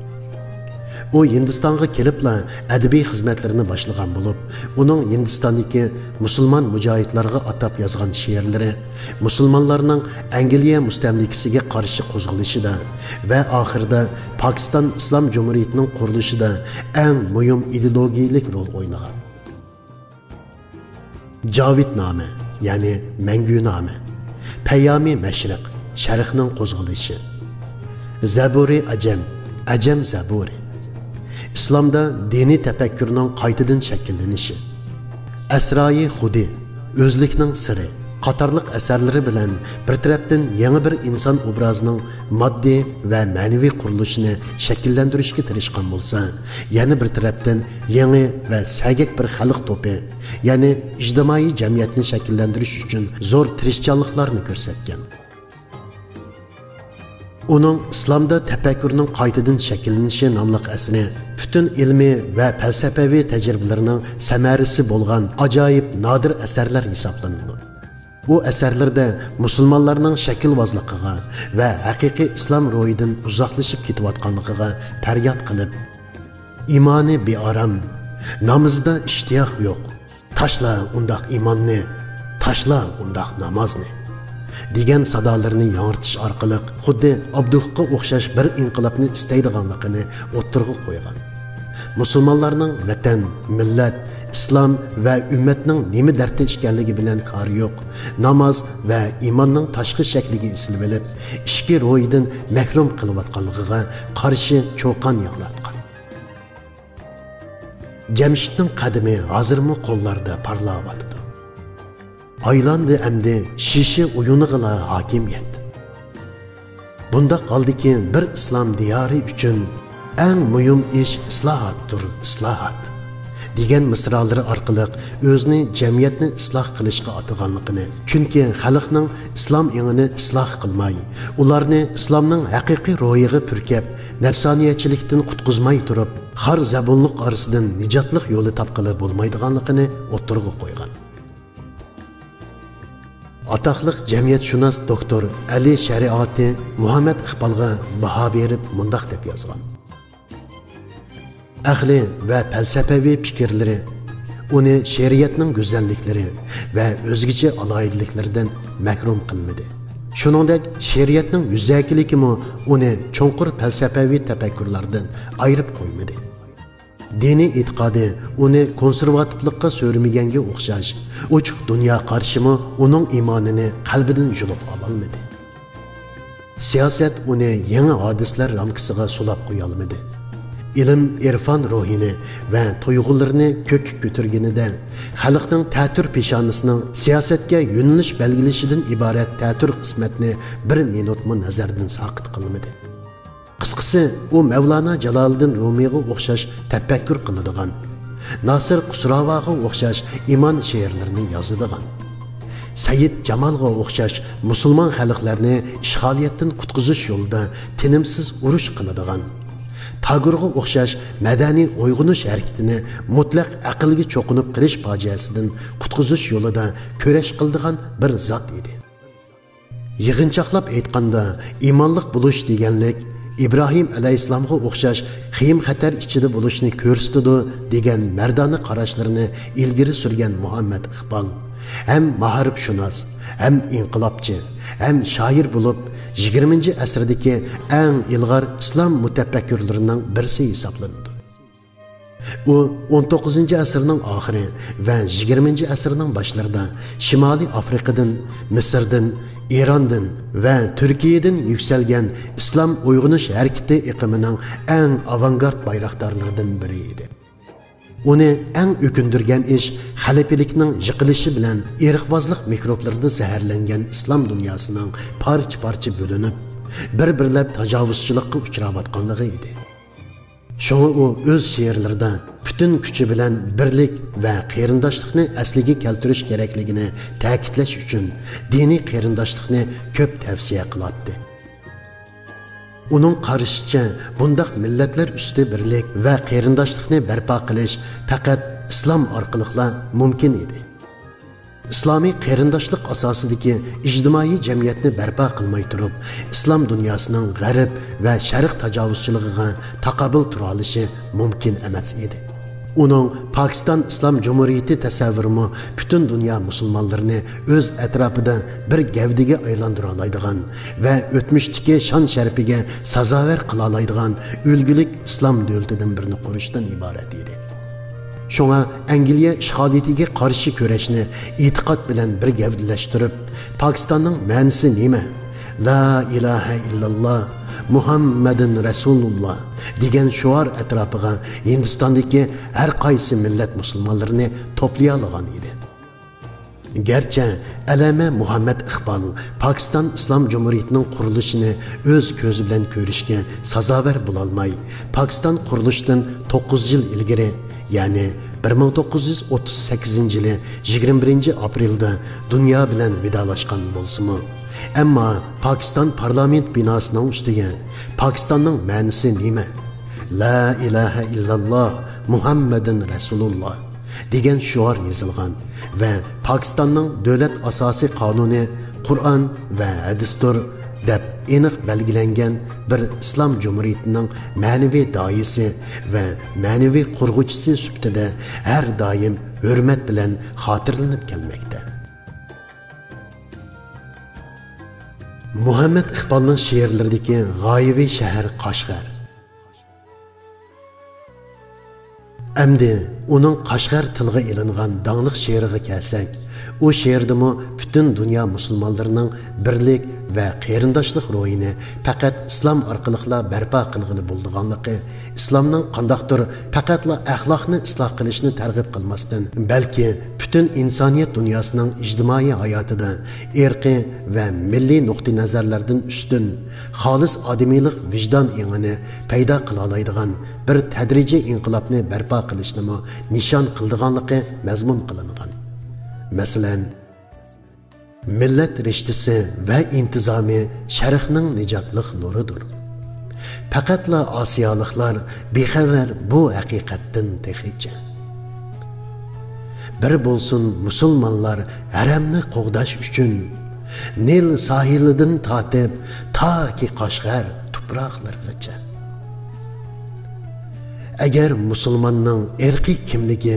ئۇ ھىندىستانغا كېلىپلا ئەدەبىي خىزمەتلىرىنى باشلىغان بولۇپ، ئۇنىڭ ھىندىستاندىكى مۇسۇلمان مۇجاھىدلارغا ئاتاپ يازغان شېئىرلىرى مۇسۇلمانلارنىڭ ئەنگلىيە مۇستەملىكىسىگە قارشى قوزغىلىشىدا ۋە ئاخىرىدا پاكىستان ئىسلام جۇمھۇرىيىتىنىڭ قۇرۇلۇشىدا ئەڭ مۇھىم ئىدېئولوگىيەلىك رول ئوينىغان. جاۋىدنامە، يەنى مەڭگۈنامە، پەيامى مەشرىق، شەرقنىڭ قوزغىلىشى، زەبۇرى ئەجەم، ئەجەم زەبۇرى، ئىسلامدا دىنىي تەپەككۇرنىڭ قايتىدىن شەكىللىنىشى، ئەسرائى خۇدى، ئۆزلۈكنىڭ سىرى، قاتارلىق ئەسەرلىرى بىلەن بىر تەرەپتىن يېڭى بىر ئىنسان ئوبرازىنىڭ ماددىي ۋە مەنىۋى قۇرۇلۇشىنى شەكىللەندۈرۈشكە تىرىشقان بولسا، يەنە بىر تەرەپتىن يېڭى ۋە سەگەك بىر خەلق توپى، يەنى ئىجتىمائىي جەمئىيەتنى شەكىللەندۈرۈش ئۈچۈن زور تىرىشچانلىقلارنى كۆرسەتكەن. ئۇنىڭ ئىسلامدا تەپەككۇرنىڭ قايتىدىن شەكىللىنىشى ناملىق ئەسىرى پۈتۈن ئىلمىي ۋە پەلسەپىۋى تەجرىبىلەرنىڭ سەمەرىسى بولغان ئاجايىپ نادىر ئەسەرلەر ھېسابلىنىدۇ. ئۇ ئەسەرلىرىدە مۇسۇلمانلارنىڭ شەكىلۋازلىقىغا ۋە ھەقىقىي ئىسلام روھىدىن ئۇزاقلىشىپ كېتىۋاتقانلىقىغا پەرياد قىلىپ، ئىمانى بىئارام، نامىزىدا ئىشتىياق يوق، تاشلا ئۇنداق ئىماننى، تاشلا ئۇنداق نامازنى، دېگەن سادالىرىنى ياڭرىتىش ئارقىلىق خۇددى ئابدۇققا ئوخشاش بىر ئىنقىلابنى ئىستەيدىغانلىقىنى ئوتتۇرىغا قويغان. مۇسۇلمانلارنىڭ ۋەتەن، مىللەت، ئىسلام ۋە ئۈممەتنىڭ نېمە دەردتە ئىكەنلىكى بىلەن كارى يوق، ناماز ۋە ئىماننىڭ تاشقى شەكلىگە ئېسىلىۋېلىپ، ئىچكى روھىدىن مەھرۇم قىلىۋاتقانلىقىغا قارشى چۇقان ياڭراتقان. جەمشىتنىڭ قەدىمى ھازىرمۇ قوللاردا پارلاۋاتىدۇ. ئايلاندى ئەمدى شىشە ئويۇنىغىلا ھاكىمىيەت. بۇنداق ھالدىكى بىر ئىسلام دىيارى ئۈچۈن ئەڭ مۇھىم ئىش ئىسلاھاتتۇر، ئىسلاھات، دېگەن مىسرالىرى ئارقىلىق ئۆزىنى جەمئىيەتنى ئىسلاھ قىلىشقا ئاتىغانلىقىنى، چۈنكى خەلقنىڭ ئىسلام ئېڭىنى ئىسلاھ قىلماي، ئۇلارنى ئىسلامنىڭ ھەقىقىي روھىغا پۈركەپ، نەپسانىيەتچىلىكتىن قۇتقۇزماي تۇرۇپ، خار زەبۇنلۇق ئارىسىدىن نىجاتلىق يولى تاپقىلى بولمايدىغانلىقىنى ئوتتۇرىغا قويغان. ئاتاقلىق جەمئىيەتشۇناس دوكتور ئەلى شەرىئاتى مۇھەممەد ئىقبالغا باھا بېرىپ مۇنداق دەپ يازغان: ئەقلىي ۋە پەلسەپىۋى پىكىرلىرى ئۇنى شېئىرىيەتنىڭ گۈزەللىكلىرى ۋە ئۆزگىچە ئالاھىدىلىكلىرىدىن مەھرۇم قىلمىدى. شۇنىڭدەك شېئىرىيەتنىڭ يۈزەكىلىكىمۇ ئۇنى چوڭقۇر پەلسەپىۋى تەپەككۇرلاردىن ئايرىپ قويمىدى. دىنىي ئېتىقادى ئۇنى كونسېرۋاتىپلىققا سۆرىمىگەنگە ئوخشاش، ئوچۇق دۇنيا قارىشىمۇ ئۇنىڭ ئىمانىنى قەلبىدىن يۇلۇپ ئالالمىدى. سىياسەت ئۇنى يېڭى ھادىسىلەر رامكىسىغا سولاپ قويالمىدى. ئىلىم، ئىرفان روھىنى ۋە تۇيغۇلىرىنى كۆككە كۆتۈرگىنىدە، خەلقنىڭ تەتۈر پېشانىسىنىڭ سىياسەتكە يۆنىلىش بەلگىلىشىدىن ئىبارەت تەتۈر قىسمەتنى بىر مىنۇتمۇ نەزەردىن ساقىت قىلمىدى. قىسقىسى، ئۇ مەۋلانا جالالىدىن رۇمىيغا ئوخشاش تەپەككۇر قىلىدىغان، ناسىر قۇسراۋاغا ئوخشاش ئىمان شېئىرلىرىنى يازىدىغان، سەيىد جامالغا ئوخشاش مۇسۇلمان خەلقلەرنى ئىشغالىيەتتىن قۇتقۇزۇش يولىدا تىنىمسىز ئۇرۇش قىلىدىغان، تاگورغا ئوخشاش مەدەنىي ئويغىنىش ھەرىكىتىنى مۇتلەق ئەقىلگە چوقۇنۇپ قېلىش پاجىئەسىدىن قۇتقۇزۇش يولىدا كۈرەش قىلىدىغان بىر زات ئىدى. يىغىنچاقلاپ ئېيتقاندا، ئىمانلىق بولۇش دېگەنلىك ئىبراھىم ئەلەيھىسسالامغا ئوخشاش خېيىم-خەتەر ئىچىدە بولۇشنى كۆرسىتىدۇ، دېگەن مەردانە قاراشلىرىنى ئىلگىرى سۈرگەن مۇھەممەد ئىقبال ھەم مائارىپشۇناس، ھەم ئىنقىلابچى، ھەم شائىر بولۇپ، يىگىرمىنچى ئەسىردىكى ئەڭ ئىلغار ئىسلام مۇتەپەككۇرلىرىنىڭ بىرسى ھېسابلىنىدۇ. ئۇ ئون توققۇزىنچى ئەسىرنىڭ ئاخىرى ۋە يىگىرمىنچى ئەسىرنىڭ باشلىرىدا شىمالىي ئافرىقىدىن، مىسىردىن، ئىراندىن ۋە تۈركىيەدىن يۈكسەلگەن ئىسلام ئويغىنىش ھەرىكىتى ئېقىمىنىڭ ئەڭ ئاۋانگارت بايراقدارلىرىدىن بىرى ئىدى. ئۇنى ئەڭ ئۆكۈندۈرگەن ئىش خەلىپىلىكنىڭ يىقىلىشى بىلەن ئىرقۋازلىق مىكروبلىرىدا زەھەرلەنگەن ئىسلام دۇنياسىنىڭ پارچە-پارچە بۆلۈنۈپ، بىر-بىرلەپ تاجاۋۇزچىلىققا ئۇچراۋاتقانلىقى ئىدى. شۇڭا ئۇ ئۆز شېئىرلىرىدا پۈتۈن كۈچى بىلەن بىرلىك ۋە قېرىنداشلىقنى ئەسلىگە كەلتۈرۈش كېرەكلىكىنى تەكىتلەش ئۈچۈن دىنىي قېرىنداشلىقنى كۆپ تەۋسىيە قىلاتتى. ئۇنىڭ قارىشىچە، بۇنداق مىللەتلەر ئۈستى بىرلىك ۋە قېرىنداشلىقنى بەرپا قىلىش پەقەت ئىسلام ئارقىلىقلا مۇمكىن ئىدى. ئىسلامىي قېرىنداشلىق ئاساسىدىكى ئىجتىمائىي جەمئىيەتنى بەرپا قىلماي تۇرۇپ، ئىسلام دۇنياسىنىڭ غەرب ۋە شەرق تاجاۋۇزچىلىقىغا تاقابىل تۇرالىشى مۇمكىن ئەمەس ئىدى. ئۇنىڭ پاكىستان ئىسلام جۇمھۇرىيىتى تەسەۋۋۇرىمۇ پۈتۈن دۇنيا مۇسۇلمانلىرىنى ئۆز ئەتراپىدا بىر گەۋدىگە ئايلاندۇرالايدىغان ۋە ئۆتمۈشتىكى شان-شەرىپىگە سازاۋەر قىلالايدىغان ئۈلگىلىك ئىسلام دۆلىتىدىن بىرنى قۇرۇشتىن ئىبارەت ئىدى. شۇڭا ئەنگلىيە ئىشغالىيىتىگە قارشى كۈرەشنى ئېتىقاد بىلەن بىر گەۋدىلەشتۈرۈپ، پاكىستاننىڭ مەنىسى نېمە؟ لا ئىلاھە ئىللاللا، مۇھەممەدۇن رەسۇلۇللا دېگەن شوئار ئەتراپىغا ھىندىستاندىكى ھەر قايسى مىللەت مۇسۇلمانلىرىنى توپلىيالىغان ئىدى. گەرچە ئەللامە مۇھەممەد ئىقبال پاكىستان ئىسلام جۇمھۇرىيىتىنىڭ قۇرۇلۇشىنى ئۆز كۆزى بىلەن كۆرۈشكە سازاۋەر بولالماي، پاكىستان قۇرۇلۇشتىن توققۇز يىل ئىلگىرى، يەنى بىر مىڭ توققۇز يۈز ئوتتۇز سەككىزىنچى يىلى يىگىرمە بىرىنچى ئاپرېلدا دۇنيا بىلەن ۋىدالاشقان بولسىمۇ، ئەمما پاكىستان پارلامېنت بىناسىنىڭ ئۈستىگە «پاكىستاننىڭ مەنىسى نېمە؟ لا ئىلاھە ئىللاللا، مۇھەممەدۇن رەسۇلۇللا» دېگەن شوئار يېزىلغان ۋە پاكىستاننىڭ دۆلەت ئاساسىي قانۇنى قۇرئان ۋە ھەدىستۇر دەپ ئېنىق بەلگىلەنگەن بىر ئىسلام جۇمھۇرىيىتىنىڭ مەنىۋى داھىيسى ۋە مەنىۋى قۇرغۇچىسى سۈپىتىدە ھەر دائىم ھۆرمەت بىلەن خاتىرىلىنىپ كەلمەكتە. مۇھەممەد ئىقبالنىڭ شېئىرلىرىدىكى غايىۋى شەھەر قەشقەر. ئەمدى ئۇنىڭ قەشقەر تىلغا ئېلىنغان داڭلىق شېئىرىغا كەلسەك، ئۇ شېئىردىمۇ پۈتۈن دۇنيا مۇسۇلمانلىرىنىڭ بىرلىك ۋە قېرىنداشلىق روھىنى پەقەت ئىسلام ئارقىلىقلا بەرپا قىلغىلى بولىدىغانلىقى، ئىسلامنىڭ قانداقتۇر پەقەتلا ئەخلاقنى ئىسلاھ قىلىشنى تەرغىب قىلماستىن، بەلكى پۈتۈن ئىنسانىيەت دۇنياسىنىڭ ئىجتىمائىي ھاياتىدا ئىرقىي ۋە مىللىي نۇقتىئىنەزەرلەردىن ئۈستۈن، خالىس ئادىمىيلىق ۋىجدان ئېڭىنى پەيدا قىلالايدىغان بىر تەدرىجىي ئىنقىلابنى بەرپا قىلىشنىمۇ نىشان قىلىدىغانلىقى مەزمۇن قىلىنغان. مەسىلەن، مىللەت رىشتىسى ۋە ئىنتىزامى شەرقنىڭ نىجاتلىق نۇرىدۇر. پەقەتلا ئاسىيالىقلار بىخەۋەر بۇ ھەقىقەتتىن تېخىچە. بىر بولسۇن مۇسۇلمانلار ھەرەمنى قوغداش ئۈچۈن، نىل ساھىلىدىن تارتىپ تاكى قەشقەر تۇپراقلىرىغىچە. ئەگەر مۇسۇلماننىڭ ئىرقىي كىملىكى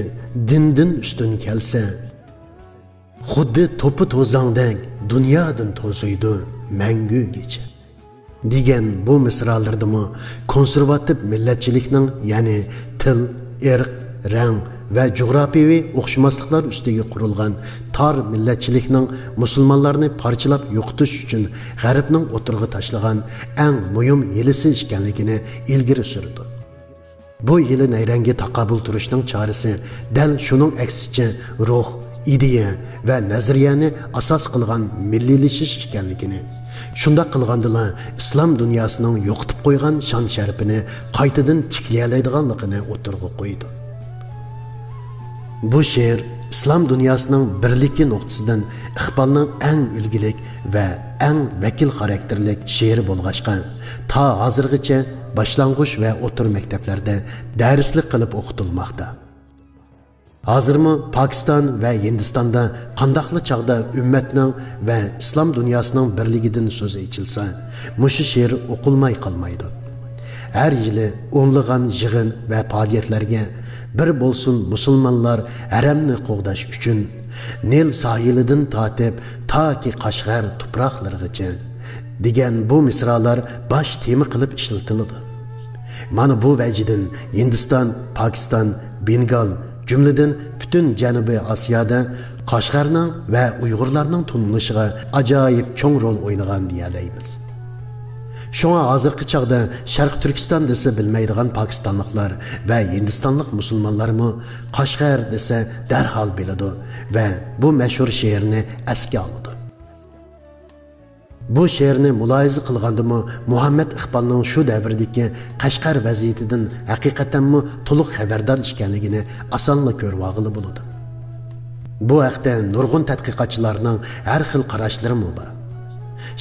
دىندىن ئۈستۈن كەلسە، خۇددى توپا توزاڭدەك دۇنيادىن توزۇيدۇ مەڭگۈگىچە. دېگەن بۇ مىسرالىرىدىمۇ كونسېرۋاتىپ مىللەتچىلىكنىڭ، يەنى تىل، ئىرق، رەڭ ۋە جۇغراپىيىۋى ئوخشىماسلىقلار ئۈستىگە قۇرۇلغان تار مىللەتچىلىكنىڭ مۇسۇلمانلارنى پارچىلاپ يوقىتىش ئۈچۈن غەربنىڭ ئوتتۇرىغا تاشلىغان ئەڭ مۇھىم ھىيلىسى ئىكەنلىكىنى ئىلگىرى سۈرىدۇ. بۇ ھىيلە نەيرەڭگە تاقابىل تۇرۇشنىڭ چارىسى دەل شۇنىڭ ئەكسىچە روھ، ئىدىيە ۋە نەزەرىيەنى ئاساس قىلغان مىللىيلىشىش ئىكەنلىكىنى، شۇنداق قىلغاندىلا ئىسلام دۇنياسىنىڭ يوقىتىپ قويغان شان-شەرىپىنى قايتىدىن تىكلىيەلەيدىغانلىقىنى ئوتتۇرىغا قويىدۇ. بۇ شېئىر ئىسلام دۇنياسىنىڭ بىرلىكى نۇقتىسىدىن ئىقبالنىڭ ئەڭ ئۈلگىلىك ۋە ئەڭ ۋەكىل خاراكتېرلىك شېئىرى بولغاچقا، تا ھازىرغىچە باشلانغۇچ ۋە ئوتتۇرا مەكتەپلەردە دەرسلىك قىلىپ ئوقۇتۇلماقتا. ھازىرمۇ پاكىستان ۋە ھىندىستاندا قانداقلا چاغدا ئۈممەتنىڭ ۋە ئىسلام دۇنياسىنىڭ بىرلىكىدىن سۆز ئېچىلسا، مۇشۇ شېئىر ئوقۇلماي قالمايدۇ. ھەر يىلى ئونلىغان يىغىن ۋە پائالىيەتلەرگە «بىر بولسۇن مۇسۇلمانلار ھەرەمنى قوغداش ئۈچۈن، نىل ساھىلىدىن تارتىپ تاكى قەشقەر تۇپراقلىرىغىچە» دېگەن بۇ مىسرالار باش تېما قىلىپ ئىشلىتىلىدۇ. مانا بۇ ۋەجىدىن ھىندىستان، پاكىستان، بېنگال، جۈملىدىن پۈتۈن جەنۇبىي ئاسىيادا قەشقەرنىڭ ۋە ئۇيغۇرلارنىڭ تونۇلۇشىغا ئاجايىپ چوڭ رول ئوينىغان دېيەلەيمىز. شۇڭا ھازىرقى چاغدا شەرقىي تۈركىستان دېسە بىلمەيدىغان پاكىستانلىقلار ۋە ھىندىستانلىق مۇسۇلمانلارمۇ قەشقەر دېسە دەرھال بىلىدۇ ۋە بۇ مەشھۇر شېئىرنى ئەسكە ئالىدۇ. بۇ شېئىرنى مۇلاھىزە قىلغاندىمۇ، مۇھەممەد ئىقبالنىڭ شۇ دەۋردىكى قەشقەر ۋەزىيىتىدىن ھەقىقەتەنمۇ تولۇق خەۋەردار ئىكەنلىكىنى ئاسانلا كۆرۈۋالغىلى بولىدۇ. بۇ ھەقتە نۇرغۇن تەتقىقاتچىلارنىڭ ھەر خىل قاراشلىرىمۇ بار.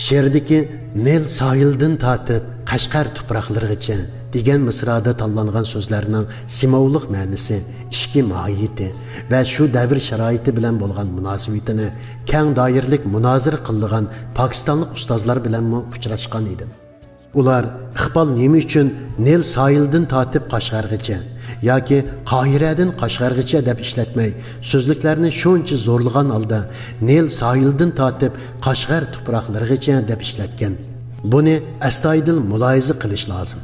شېئىردىكى «نىل ساھىلدىن تارتىپ قەشقەر تۇپراقلىرىغىچە» دېگەن مىسرادا تاللانغان سۆزلەرنىڭ سىمۋوللۇق مەنىسى، ئىچكى ماھىيىتى ۋە شۇ دەۋر شارائىتى بىلەن بولغان مۇناسىۋىتىنى كەڭ دائىرىلىك مۇنازىرە قىلىدىغان پاكىستانلىق ئۇستازلار بىلەنمۇ ئۇچراشقان ئىدىم. ئۇلار ئىقبال نېمە ئۈچۈن «نىل ساھىلدىن تارتىپ قەشقەرگىچە» ياكى «قاھىرەدىن قەشقەرگىچە» دەپ ئىشلەتمەي، سۆزلۈكلەرنى شۇنچە زورلىغان ھالدا «نىل ساھىلدىن تارتىپ قەشقەر تۇپراقلىرىغىچە» دەپ ئىشلەتكەن؟ بۇنى ئەستايىدىل مۇلاھىزە قىلىش لازىم.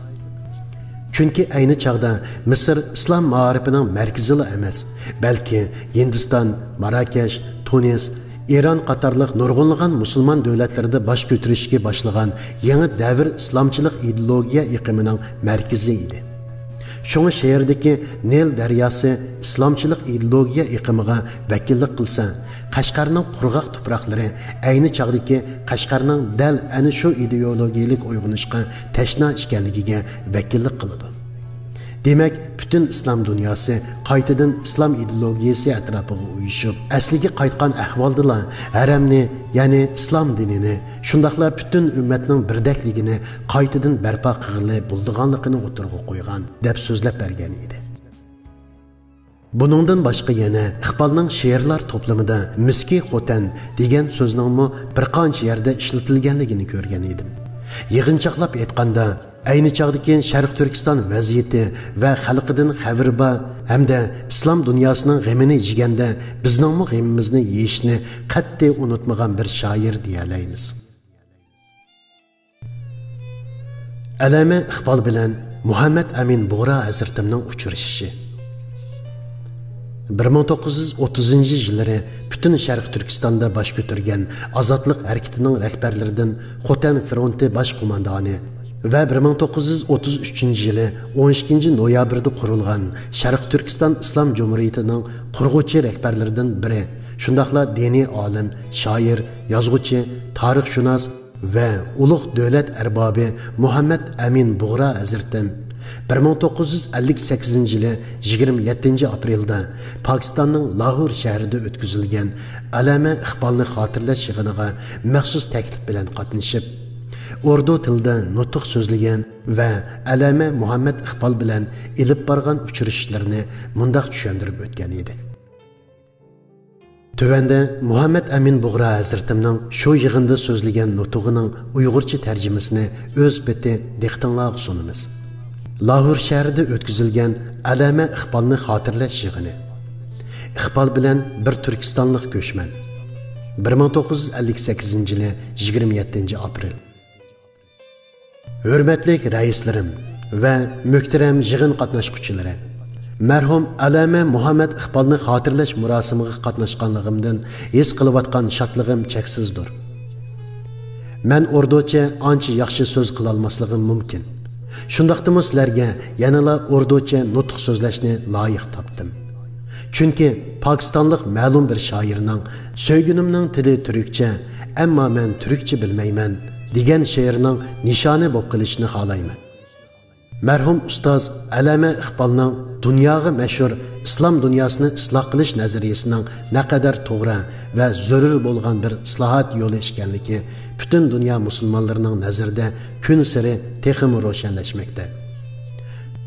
چۈنكى ئەينى چاغدا مىسىر ئىسلام مائارىپىنىڭ مەركىزىلا ئەمەس، بەلكى ھىندىستان، ماراكەش، تۇنىس، ئىران قاتارلىق نۇرغۇنلىغان مۇسۇلمان دۆلەتلىرىدە باش كۆتۈرۈشكە باشلىغان يېڭى دەۋر ئىسلامچىلىق ئىدېئولوگىيە ئېقىمىنىڭ مەركىزى ئىدى. شۇڭا شېئىردىكى نىل دەرياسى ئىسلامچىلىق ئىدېئولوگىيە ئېقىمىغا ۋەكىللىك قىلسا، قەشقەرنىڭ قۇرغاق تۇپراقلىرى ئەينى چاغدىكى قەشقەرنىڭ دەل ئەنە شۇ ئىدېئولوگىيەلىك ئويغىنىشقا تەشنا ئىكەنلىكىگە ۋەكىللىك قىلىدۇ. دېمەك، پۈتۈن ئىسلام دۇنياسى قايتىدىن ئىسلام ئىدېئولوگىيەسى ئەتراپىغا ئۇيۇشۇپ، ئەسلىگە قايتقان ئەھۋالدىلا ھەرەمنى، يەنى ئىسلام دىنىنى، شۇنداقلا پۈتۈن ئۈممەتنىڭ بىردەكلىكىنى قايتىدىن بەرپا قىلغىلى بولىدىغانلىقىنى ئوتتۇرىغا قويغان، دەپ سۆزلەپ بەرگەن ئىدى. بۇنىڭدىن باشقا يەنە ئىقبالنىڭ شېئىرلار توپلىمىدا مىسكى خوتەن دېگەن سۆزنىڭمۇ بىر قانچە يەردە ئىشلىتىلگەنلىكىنى كۆرگەن ئىدىم. يىغىنچاقلاپ ئېيتقاندا، ئەينى چاغدىكى شەرقىي تۈركىستان ۋەزىيىتى ۋە خەلقىدىن خەۋىرى بار ھەمدە ئىسلام دۇنياسىنىڭ غېمىنى يېگەندە بىزنىڭمۇ غېمىمىزنى يېيىشنى قەتئىي ئۇنتۇمىغان بىر شائىر دېيەلەيمىز. ئەللامە ئىقبال بىلەن مۇھەممەد ئەمىن بۇغرا ھەزرىتىمنىڭ ئۇچرىشىشى. بىر مىڭ توققۇز يۈز ئوتتۇزىنچى يىللىرى پۈتۈن شەرقىي تۈركىستاندا باش كۆتۈرگەن ئازادلىق ھەرىكىتىنىڭ رەھبەرلىرىدىن خوتەن فرونتى باش قوماندانى ۋە بىر مىڭ توققۇز يۈز ئوتتۇز ئۈچىنچى يىلى ئون ئىككىنچى نويابىردا قۇرۇلغان شەرقىي تۈركىستان ئىسلام جۇمھۇرىيىتىنىڭ قۇرغۇچى رەھبەرلىرىدىن بىرى، شۇنداقلا دىنىي ئالىم، شائىر، يازغۇچى، تارىخشۇناس، ۋە ئۇلۇغ دۆلەت ئەربابى مۇھەممەد ئەمىن بۇغرا ھەزرىتىم بىر مىڭ توققۇز يۈز ئەللىك سەككىزىنچى يىلى يىگىرمە يەتتىنچى ئاپرېلدا پاكىستاننىڭ لاھور شەھىرىدە ئۆتكۈزۈلگەن ئەللامە ئىقبالنى خاتىرىلەش يىغىنىغا مەخسۇس تەكلىپ بىلەن قاتنىشىپ، ئوردۇ تىلىدا نۇتۇق سۆزلىگەن ۋە ئەللامە مۇھەممەد ئىقبال بىلەن ئېلىپ بارغان ئۇچرىشىشلىرىنى مۇنداق چۈشەندۈرۈپ ئۆتكەن ئىدى. تۆۋەندە مۇھەممەد ئەمىن بۇغرا ھەزرىتىمنىڭ شۇ يىغىندا سۆزلىگەن نۇتۇقىنىڭ ئۇيغۇرچە تەرجىمىسىنى ئۆز پېتى دىققىتىڭلارغا سۇنىمىز. لاھور شەھىرىدە ئۆتكۈزۈلگەن ئەللامە ئىقبالنى خاتىرىلەش يىغىنى. ئىقبال بىلەن بىر تۈركىستانلىق كۆچمەن. بىر مىڭ توققۇز يۈز ئەللىك سەككىزىنچى يىلى يىگىرمە يەتتىنچى ئاپرېل. ھۆرمەتلىك رەئىسلىرىم ۋە مۆھتەرەم يىغىن قاتناشقۇچىلىرى! مەرھۇم ئەللامە مۇھەممەد ئىقبالنى خاتىرىلەش مۇراسىمىغا قاتناشقانلىقىمدىن ھېس قىلىۋاتقان شادلىقىم چەكسىزدۇر. مەن ئوردۇچە ئانچە ياخشى سۆز قىلالماسلىقىم مۇمكىن. شۇنداقتىمۇ سىلەرگە يەنىلا ئوردۇچە نۇتۇق سۆزلەشنى لايىق تاپتىم. چۈنكى پاكىستانلىق مەلۇم بىر شائىرنىڭ «سۆيگۈنۈمنىڭ تىلى تۈركچە، ئەمما مەن تۈركچە بىلمەيمەن» دېگەن شېئىرىنىڭ نىشانى بولۇپ قېلىشىنى خالايمەن. مەرھۇم ئۇستاز ئەللامە ئىقبالنىڭ دۇنياغا مەشھۇر ئىسلام دۇنياسىنى ئىسلاھ قىلىش نەزەرىيەسىنىڭ نەقەدەر توغرا ۋە زۆرۈر بولغان بىر ئىسلاھات يولى ئىكەنلىكى پۈتۈن دۇنيا مۇسۇلمانلىرىنىڭ نەزىرىدە كۈنسېرى تېخىمۇ روشەنلەشمەكتە.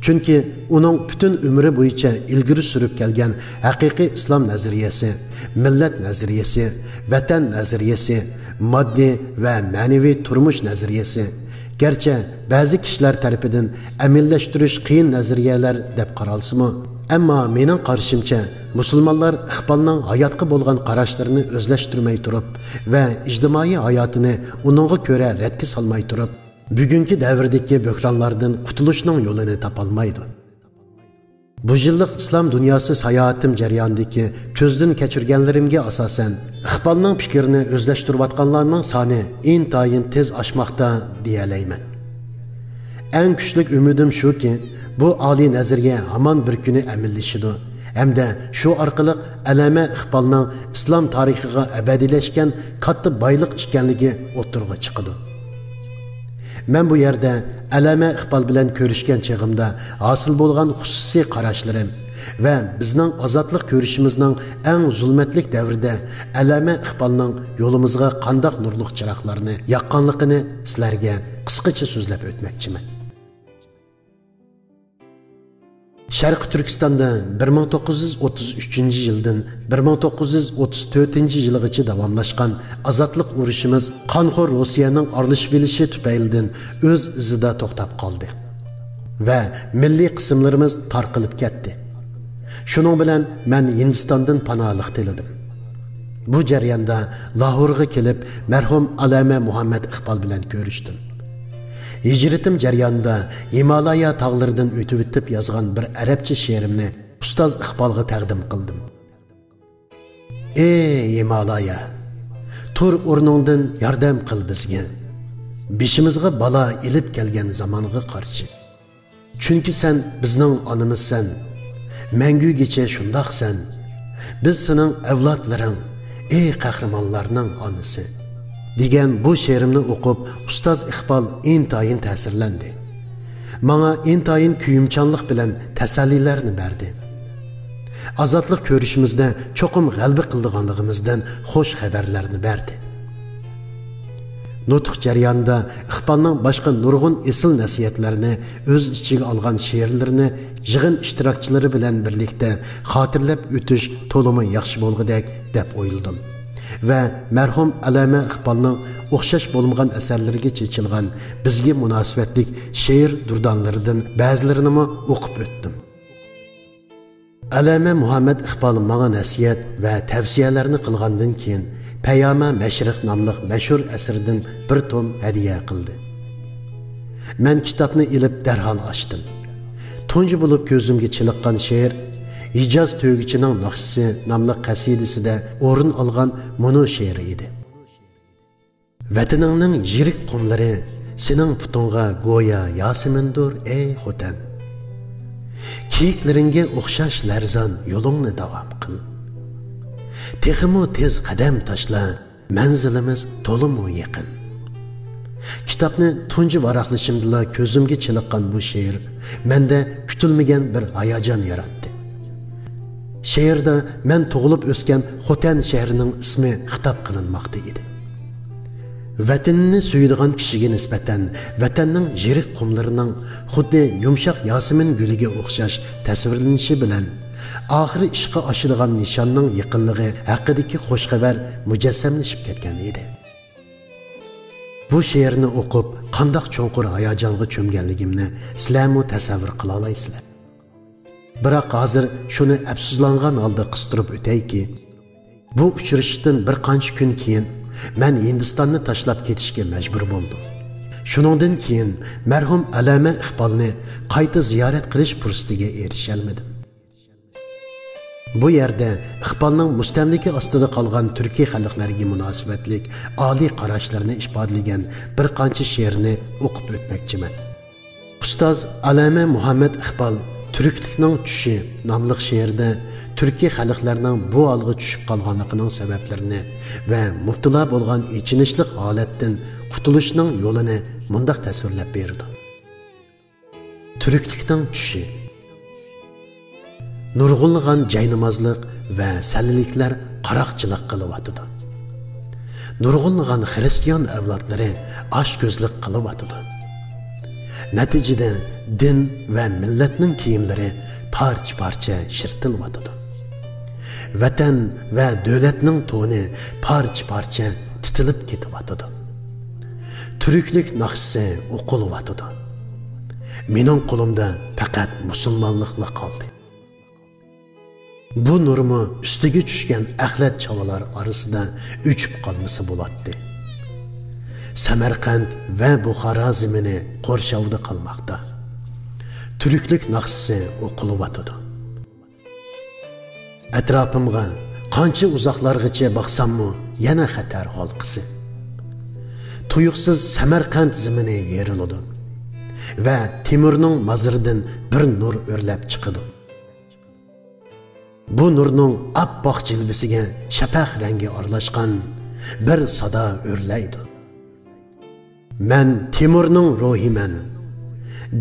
چۈنكى ئۇنىڭ پۈتۈن ئۆمرى بويىچە ئىلگىرى سۈرۈپ كەلگەن ھەقىقىي ئىسلام نەزەرىيەسى، مىللەت نەزەرىيەسى، ۋەتەن نەزەرىيەسى، ماددىي ۋە مەنىۋى تۇرمۇش نەزەرىيەسى، گەرچە بەزى كىشىلەر تەرىپىدىن ئەمەلىيلەشتۈرۈش قىيىن نەزەرىيەلەر دەپ قارالسىمۇ، ئەمما مېنىڭ قارىشىمچە، مۇسۇلمانلار ئىقبالنىڭ ھاياتقا بولغان قاراشلىرىنى ئۆزلەشتۈرمەي تۇرۇپ ۋە ئىجتىمائىي ھاياتىنى ئۇنىڭغا كۆرە رەتكە سالماي تۇرۇپ، بۈگۈنكى دەۋردىكى بۆھرانلاردىن قۇتۇلۇشنىڭ يولىنى تاپالمايدۇ. بۇ يىللىق ئىسلام دۇنياسى ساياھىتىم جەريانىدىكى كۆزدىن كەچۈرگەنلىرىمگە ئاساسەن، ئىقبالنىڭ پىكرىنى ئۆزلەشتۈرۈۋاتقانلارنىڭ سانى ئىنتايىن تېز ئاشماقتا دېيەلەيمەن. ئەڭ كۈچلۈك ئۈمىدىم شۇكى، بۇ ئالىي نەزەرىيە ھامان بىر كۈنى ئەمەلىيلىشىدۇ ھەمدە شۇ ئارقىلىق ئەللامە ئىقبالنىڭ ئىسلام تارىخىغا ئەبەدىيلەشكەن كاتتا بايلىق ئىكەنلىكى ئوتتۇرىغا چىقىدۇ. مەن بۇ يەردە ئەللامە ئىقبال بىلەن كۆرۈشكەن چېغىمدا ھاسىل بولغان خۇسۇسىي قاراشلىرىم ۋە بىزنىڭ ئازادلىق كۈرىشىمىزنىڭ ئەڭ زۇلمەتلىك دەۋرىدە ئەللامە ئىقبالنىڭ يولىمىزغا قانداق نۇرلۇق چىراغلارنى ياققانلىقىنى سىلەرگە قىسقىچە سۆزلەپ ئۆتمەكچىمەن. شەرقىي تۈركىستاندا بىر مىڭ توققۇز يۈز ئوتتۇز ئۈچىنچى يىلدىن بىر مىڭ توققۇز يۈز ئوتتۇز تۆتىنچى يىلىغىچە داۋاملاشقان ئازادلىق ئۇرۇشىمىز قانخور روسىيەنىڭ ئارىلىشىۋېلىشى تۈپەيلىدىن ئۆز ئىزىدا توختاپ قالدى ۋە مىللىي قىسىملىرىمىز تارقىلىپ كەتتى. شۇنىڭ بىلەن مەن ھىندىستاندىن پاناھلىق تىلىدىم. بۇ جەرياندا لاھورغا كېلىپ، مەرھۇم ئەللامە مۇھەممەد ئىقبال بىلەن كۆرۈشتۈم. ھىجرىتىم جەريانىدا ھىمالايا تاغلىرىدىن ئۆتۈۋېتىپ يازغان بىر ئەرەبچە شېئىرىمنى ئۇستاز ئىقبالغا تەقدىم قىلدىم. ئى ھىمالايا، تۇر ئورنۇڭدىن، ياردەم قىل بىزگە، بېشىمىزغا بالا ئېلىپ كەلگەن زامانغا قارشى. چۈنكى سەن بىزنىڭ ئانىمىزسەن، مەڭگۈگىچە شۇنداقسەن. بىز سېنىڭ ئەۋلادلىرىڭ، ئەي قەھرىمانلارنىڭ ئانىسى، دېگەن بۇ شېئىرىمنى ئوقۇپ، ئۇستاز ئىقبال ئىنتايىن تەسىرلەندى. ماڭا ئىنتايىن كۆيۈمچانلىق بىلەن تەسەللىلەرنى بەردى. ئازادلىق كۆرۈشىمىزدە چوقۇم غەلىبە قىلىدىغانلىقىمىزدىن خۇش خەۋەرلەرنى بەردى. نۇتۇق جەريانىدا ئىقبالنىڭ باشقا نۇرغۇن ئېسىل نەسىھەتلەرنى ئۆز ئىچىگە ئالغان شېئىرلىرىنى يىغىن ئىشتىراكچىلىرى بىلەن بىرلىكتە خاتىرىلەپ ئۆتۈش تولىمۇ ياخشى بولغۇدەك دەپ ئويلىدىم ۋە مەرھۇم ئەللامە ئىقبالنىڭ ئوخشاش بولمىغان ئەسەرلىرىگە چېچىلغان بىزگە مۇناسىۋەتلىك شېئىر دۇردانىلىرىدىن بەزىلىرىنىمۇ ئوقۇپ ئۆتتۈم. ئەللامە مۇھەممەد ئىقبال ماڭا نەسىھەت ۋە تەۋسىيەلەرنى قىلغاندىن كېيىن، پەيامى مەشرىق ناملىق مەشھۇر ئەسىرىدىن بىر توم ھەدىيە قىلدى. مەن كىتابنى ئېلىپ دەرھال ئاچتىم. تۇنجى بولۇپ كۆزۈمگە چېلىققان شېئىر ھىجاز تۆگىچىنىڭ ناخشىسى ناملىق قەسىدىسىدە ئورۇن ئالغان مۇنۇ شېئىر ئىدى. ۋەتىنىڭنىڭ يىرىك قۇملىرى سېنىڭ پۇتۇڭغا گويا ياسىمىندۇر، ئەي خوتەن. كىيىكلىرىڭگە ئوخشاش لەرزان يولۇڭنى داۋام قىل. تېخىمۇ تېز قەدەم تاشلا، مەنزىلىمىز تولىمۇ يېقىن. كىتابنى تۇنجى ۋاراقلىشىمدىلا كۆزۈمگە چېلىققان بۇ شېئىر مەندە كۈتۈلمىگەن بىر ھاياجان ياراتتى. شېئىردا مەن تۇغۇلۇپ ئۆسكەن خوتەن شەھىرىنىڭ ئىسمى خىتاب قىلىنماقتا ئىدى. ۋەتىنىنى سۆيىدىغان كىشىگە نىسبەتەن ۋەتەننىڭ يىرىك قۇملىرىنىڭ خۇددى يۇمشاق ياسىمىن گۈلىگە ئوخشاش تەسۋىرلىنىشى بىلەن، ئاخىرى ئىشقا ئاشىدىغان نىشاننىڭ يېقىنلىقى ھەققىدىكى خۇش خەۋەر مۇجەسسەملىشىپ كەتكەن ئىدى. بۇ شېئىرنى ئوقۇپ، قانداق چوڭقۇر ھاياجانغا چۆمگەنلىكىمنى سىلەرمۇ تەسەۋۋۇر قىلالايسىلەر. بىراق ھازىر شۇنى ئەپسۇسلانغان ھالدا قىستۇرۇپ ئۆتەيكى، بۇ ئۇچرىشىشتىن بىر قانچە كۈن كېيىن مەن ھىندىستاننى تاشلاپ كېتىشكە مەجبۇر بولدۇم. شۇنىڭدىن كېيىن مەرھۇم ئەللامە ئىقبالنى قايتا زىيارەت قىلىش پۇرسىتىگە ئېرىشەلمىدىم. بۇ يەردە ئىقبالنىڭ مۇستەملىكە ئاستىدا قالغان تۈركىي خەلقلەرگە مۇناسىۋەتلىك ئالىي قاراشلىرىنى ئىپادىلىگەن بىر قانچە شېئىرنى ئوقۇپ ئۆتمەكچىمەن. ئۇستاز ئەللامە مۇھەممەد ئىقبال تۈركلۈكنىڭ چۈشى ناملىق شېئىرىدە تۈركىي خەلقلەرنىڭ بۇ ھالغا چۈشۈپ قالغانلىقىنىڭ سەۋەبلىرىنى ۋە مۇپتىلا بولغان ئېچىنىشلىق ھالەتتىن قۇتۇلۇشنىڭ يولىنى مۇنداق تەسۋىرلەپ بېرىدۇ. تۈركلۈكنىڭ چۈشى. نۇرغۇنلىغان جاينامازلىق ۋە سەللىلىكلەر قاراقچىلىق قىلىۋاتىدۇ. نۇرغۇنلىغان خىرىستىيان ئەۋلادلىرى ئاچكۆزلۈك قىلىۋاتىدۇ. نەتىجىدە دىن ۋە مىللەتنىڭ كىيىملىرى پارچە-پارچە يىرتىلىۋاتىدۇ. ۋەتەن ۋە دۆلەتنىڭ تونى پارچە-پارچە تىتىلىپ كېتىۋاتىدۇ. تۈركلۈك ناخشىسى ئوقۇلۇۋاتىدۇ. مېنىڭ قولۇمدا پەقەت مۇسۇلمانلىقلا قالدى. بۇ نۇرمۇ ئۈستىگە چۈشكەن ئەخلەت چاۋىلار ئارىسىدا ئۆچۈپ قالمىسا بولاتتى. سەمەرقەنت ۋە بۇخارا زېمىنى قورشاۋدا قالماقتا. تۈركلۈك ناخشىسى ئوقۇلۇۋاتىدۇ. ئەتراپىمغا قانچە ئۇزاقلارغىچە باقساممۇ يەنە خەتەر ھالقىسى. تۇيۇقسىز سەمەرقەنت زېمىنى يېرىلىدۇ ۋە تېمۇرنىڭ مازىرىدىن بىر نۇر ئۆرلەپ چىقىدۇ. بۇ نۇرنىڭ ئاپئاق جىلۋىسىگە شەپەق رەڭگى ئارىلاشقان بىر سادا ئۆرلەيدۇ. مەن تېمۇرنىڭ روھىمەن.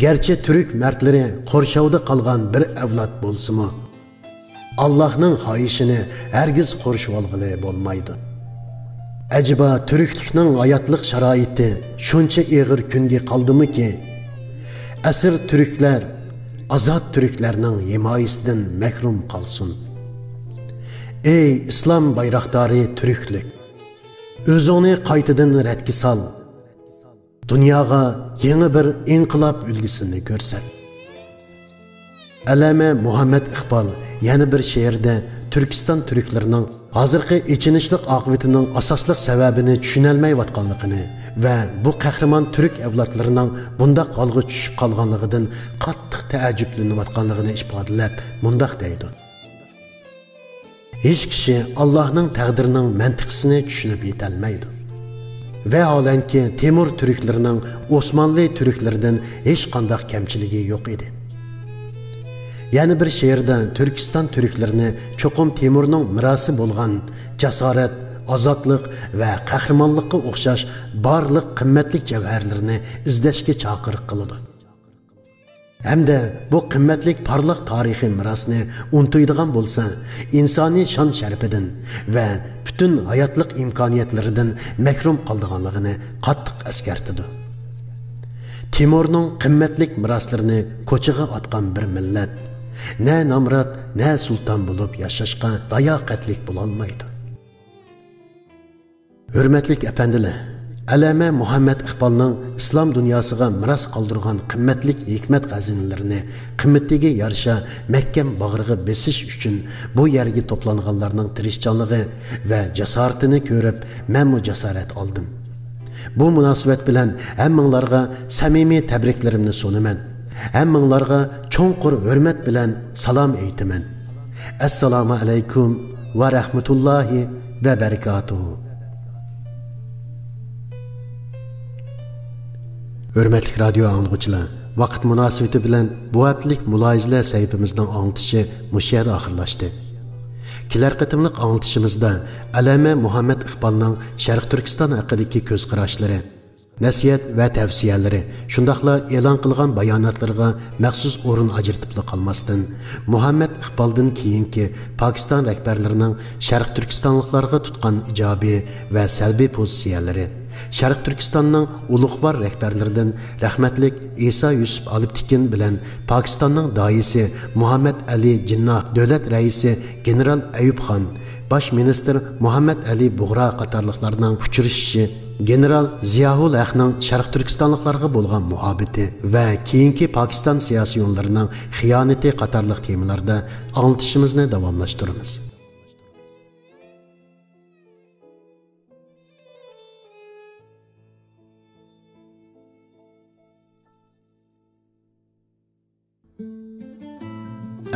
گەرچە تۈرك مەردلىرى قورشاۋدا قالغان بىر ئەۋلاد بولسىمۇ، ئاللاھنىڭ خاھىشىنى ھەرگىز قورشىۋالغىلى بولمايدۇ. ئەجەبا تۈركلۈكنىڭ ھاياتلىق شارائىتى شۇنچە ئېغىر كۈنگە قالدىمىكى، ئەسىر تۈركلەر ئازاد تۈركلەرنىڭ ھىمايىسىدىن مەھرۇم قالسۇن. ئەي ئىسلام بايراقدارى تۈركلۈك! ئۆزۈڭنى قايتىدىن رەتكە سال. دۇنياغا يېڭى بىر ئىنقىلاب ئۈلگىسىنى كۆرسەت. ئەللامە مۇھەممەد ئىقبال يەنە بىر شېئىرىدە تۈركىستان تۈركلىرىنىڭ ھازىرقى ئېچىنىشلىق ئاقىۋىتىنىڭ ئاساسلىق سەۋەبىنى چۈشىنەلمەيۋاتقانلىقىنى ۋە بۇ قەھرىمان تۈرك ئەۋلادلىرىنىڭ بۇنداق ھالغا چۈشۈپ قالغانلىقىدىن قاتتىق تەئەججۈپلىنىۋاتقانلىقىنى ئىپادىلەپ مۇنداق دەيدۇ. ھېچ كىشى ئاللاھنىڭ تەقدىرىنىڭ مەنتىقىسىنى چۈشىنىپ يېتەلمەيدۇ. ۋەھالەنكى، تېمۇر تۈركلىرىنىڭ ئوسمانلى تۈركلىرىدىن ھېچقانداق كەمچىلىكى يوق ئىدى. يەنە بىر شېئىردا تۈركىستان تۈركلىرىنى چوقۇم تېمۇرنىڭ مىراسى بولغان جاسارەت، ئازادلىق ۋە قەھرىمانلىققا ئوخشاش بارلىق قىممەتلىك جەۋھەرلىرىنى ئىزدەشكە چاقىرىق قىلىدۇ. ھەمدە بۇ قىممەتلىك پارلاق تارىخىي مىراسنى ئۇنتۇيدىغان بولسا، ئىنسانىي شان-شەرىپىدىن ۋە پۈتۈن ھاياتلىق ئىمكانىيەتلىرىدىن مەھرۇم قالىدىغانلىقىنى قاتتىق ئەسكەرتىدۇ. تىمۇرنىڭ قىممەتلىك مىراسلىرىنى كوچىغا ئاتقان بىر مىللەت نە نامرات، نە سۇلتان بولۇپ ياشاشقا لاياقەتلىك بولالمايدۇ. ھۆرمەتلىك ئەپەندىلەر، ئەللامە مۇھەممەد ئىقبالنىڭ ئىسلام دۇنياسىغا مىراس قالدۇرغان قىممەتلىك ھېكمەت خەزىنىلىرىنى قىممىتىگە يارىشا مەھكەم باغرىغا بېسىش ئۈچۈن بۇ يەرگە توپلانغانلارنىڭ تىرىشچانلىقى ۋە جاسارىتىنى كۆرۈپ، مەنمۇ جاسارەت ئالدىم. بۇ مۇناسىۋەت بىلەن ھەممىڭلارغا سەمىمىي تەبرىكلىرىمنى سۇنىمەن. ھەممىڭلارغا چوڭقۇر ھۆرمەت بىلەن سالام ئېيتىمەن. ئەسسالامۇ ئەلەيكۇم ۋە رەھمەتۇللاھى ۋە بەرىكاتۇھۇ. ھۆرمەتلىك رادىيو ئاڭلىغۇچىلار، ۋاقىت مۇناسىۋىتى بىلەن بۇ ھەپتىلىك مۇلاھىزىلەر سەھىپىمىزنىڭ ئاڭلىتىشى مۇشۇ يەردە ئاخىرلاشتى. كېلەر قېتىملىق ئاڭلىتىشىمىزدا ئەللامە مۇھەممەد ئىقبالنىڭ شەرقىي تۈركىستان ھەققىدىكى كۆز قاراشلىرى، نەسىھەت ۋە تەۋسىيەلىرى، شۇنداقلا ئېلان قىلغان باياناتلىرىغا مەخسۇس ئورۇن ئاجرىتىپلا قالماستىن، مۇھەممەد ئىقبالدىن كېيىنكى پاكىستان رەھبەرلىرىنىڭ شەرقىي تۈركىستانلىقلارغا تۇتقان ئىجابىي ۋە سەلبىي پوزىتسىيەلىرى، شەرقىي تۈركىستاننىڭ ئۇلۇغۋار رەھبەرلىرىدىن رەھمەتلىك ئىسا يۈسۈپ ئالپتېكىن بىلەن پاكىستاننىڭ داھىيسى مۇھەممەد ئەلى جىنناھ، دۆلەت رەئىسى گېنېرال ئەيۇب خان، باش مىنىستىر مۇھەممەد ئەلى بۇغرا قاتارلىقلارنىڭ ئۇچرىشىشى، گېنېرال زىياھۇل ھەقنىڭ شەرقىي تۈركىستانلىقلارغا بولغان مۇھەببىتى ۋە كېيىنكى پاكىستان سىياسىيونلىرىنىڭ خىيانىتى قاتارلىق تېمىلاردا ئاڭلىتىشىمىزنى داۋاملاشتۇرىمىز.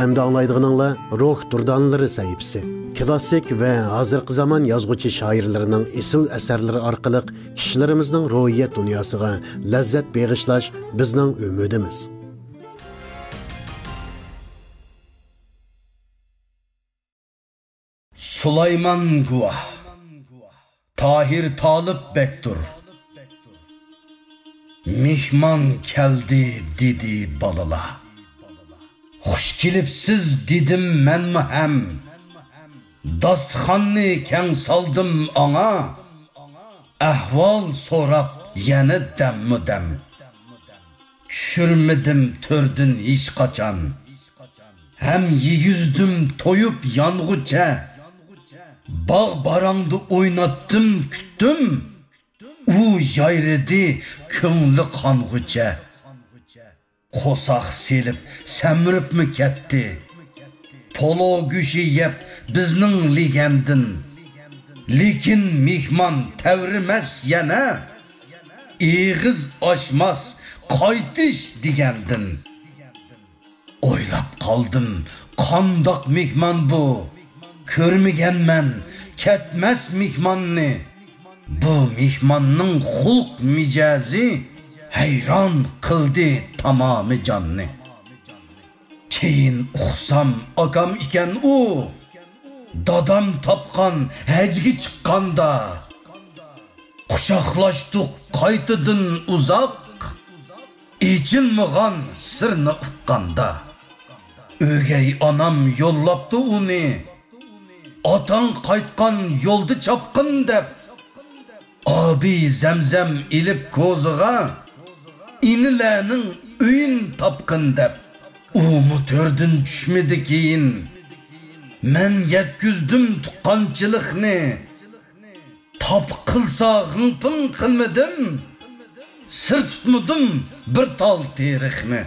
ئەمدى ئاڭلايدىغىنىڭلار روھ دۇردانىلىرى سەھىپىسى. كىلاسسىك ۋە ھازىرقى زامان يازغۇچى شائىرلىرىنىڭ ئېسىل ئەسەرلىرى ئارقىلىق كىشىلىرىمىزنىڭ روھىيەت دۇنياسىغا لەززەت بېغىشلاش بىزنىڭ ئۈمىدىمىز. سۇلايمان گۇۋاھ، تاھىر تالىپ بەكتۇر. مېھمان كەلدى، دېدى بالىلار. خۇش كېلىپسىز، دېدىم مەنمۇ ھەم. داستىخاننى كەڭ سالدىم ئاڭا، ئەھۋال سوراپ يەنە دەممۇ دەم. چۈشۈرمىدىم تۆردىن ھېچقاچان، ھەم يېگۈزدۈم تويۇپ يانغۇچە. باغ باراڭدا ئويناتتىم، كۈتتۈم، ئۇ يايرىدى كۆڭلى قانغۇچە. قورساق سېلىپ سەمرىپمۇ كەتتى، پولۇ گۆشى يەپ بىزنىڭ لېگەندىن. لېكىن مېھمان تەۋرىمەس يەنە، ئېغىز ئاچماس قايتىش دېگەندىن. ئويلاپ قالدىم، قانداق مېھمان بۇ؟ كۆرمىگەنمەن كەتمەس مېھماننى. بۇ مېھماننىڭ خۇلق مىجەزى ھەيران قىلدى تامامى جاننى. كېيىن ئۇقسام، ئاكام ئىكەن ئۇ، دادام تاپقان ھەجگە چىققاندا. قۇچاقلاشتۇق قايتىدىن ئۇزاق، ئېچىلمىغان سىرنى ئۇققاندا. ئۆگەي ئانام يوللاپتۇ ئۇنى، ئاتاڭ قايتقان يولدا چاپقىن دەپ. ئابى زەمزەم ئېلىپ كوزىغا، ئىنىلەرنىڭ ئۆيىنى تاپقىن دەپ. ئۇمۇ تۆردىن چۈشمىدى كېيىن، مەن يەتكۈزدۈم تۇغقانچىلىقنى. تاپا قىلسا غىڭ-پىڭ قىلمىدىم، سىر تۇتمىدىم بىر تال تېرىقنى.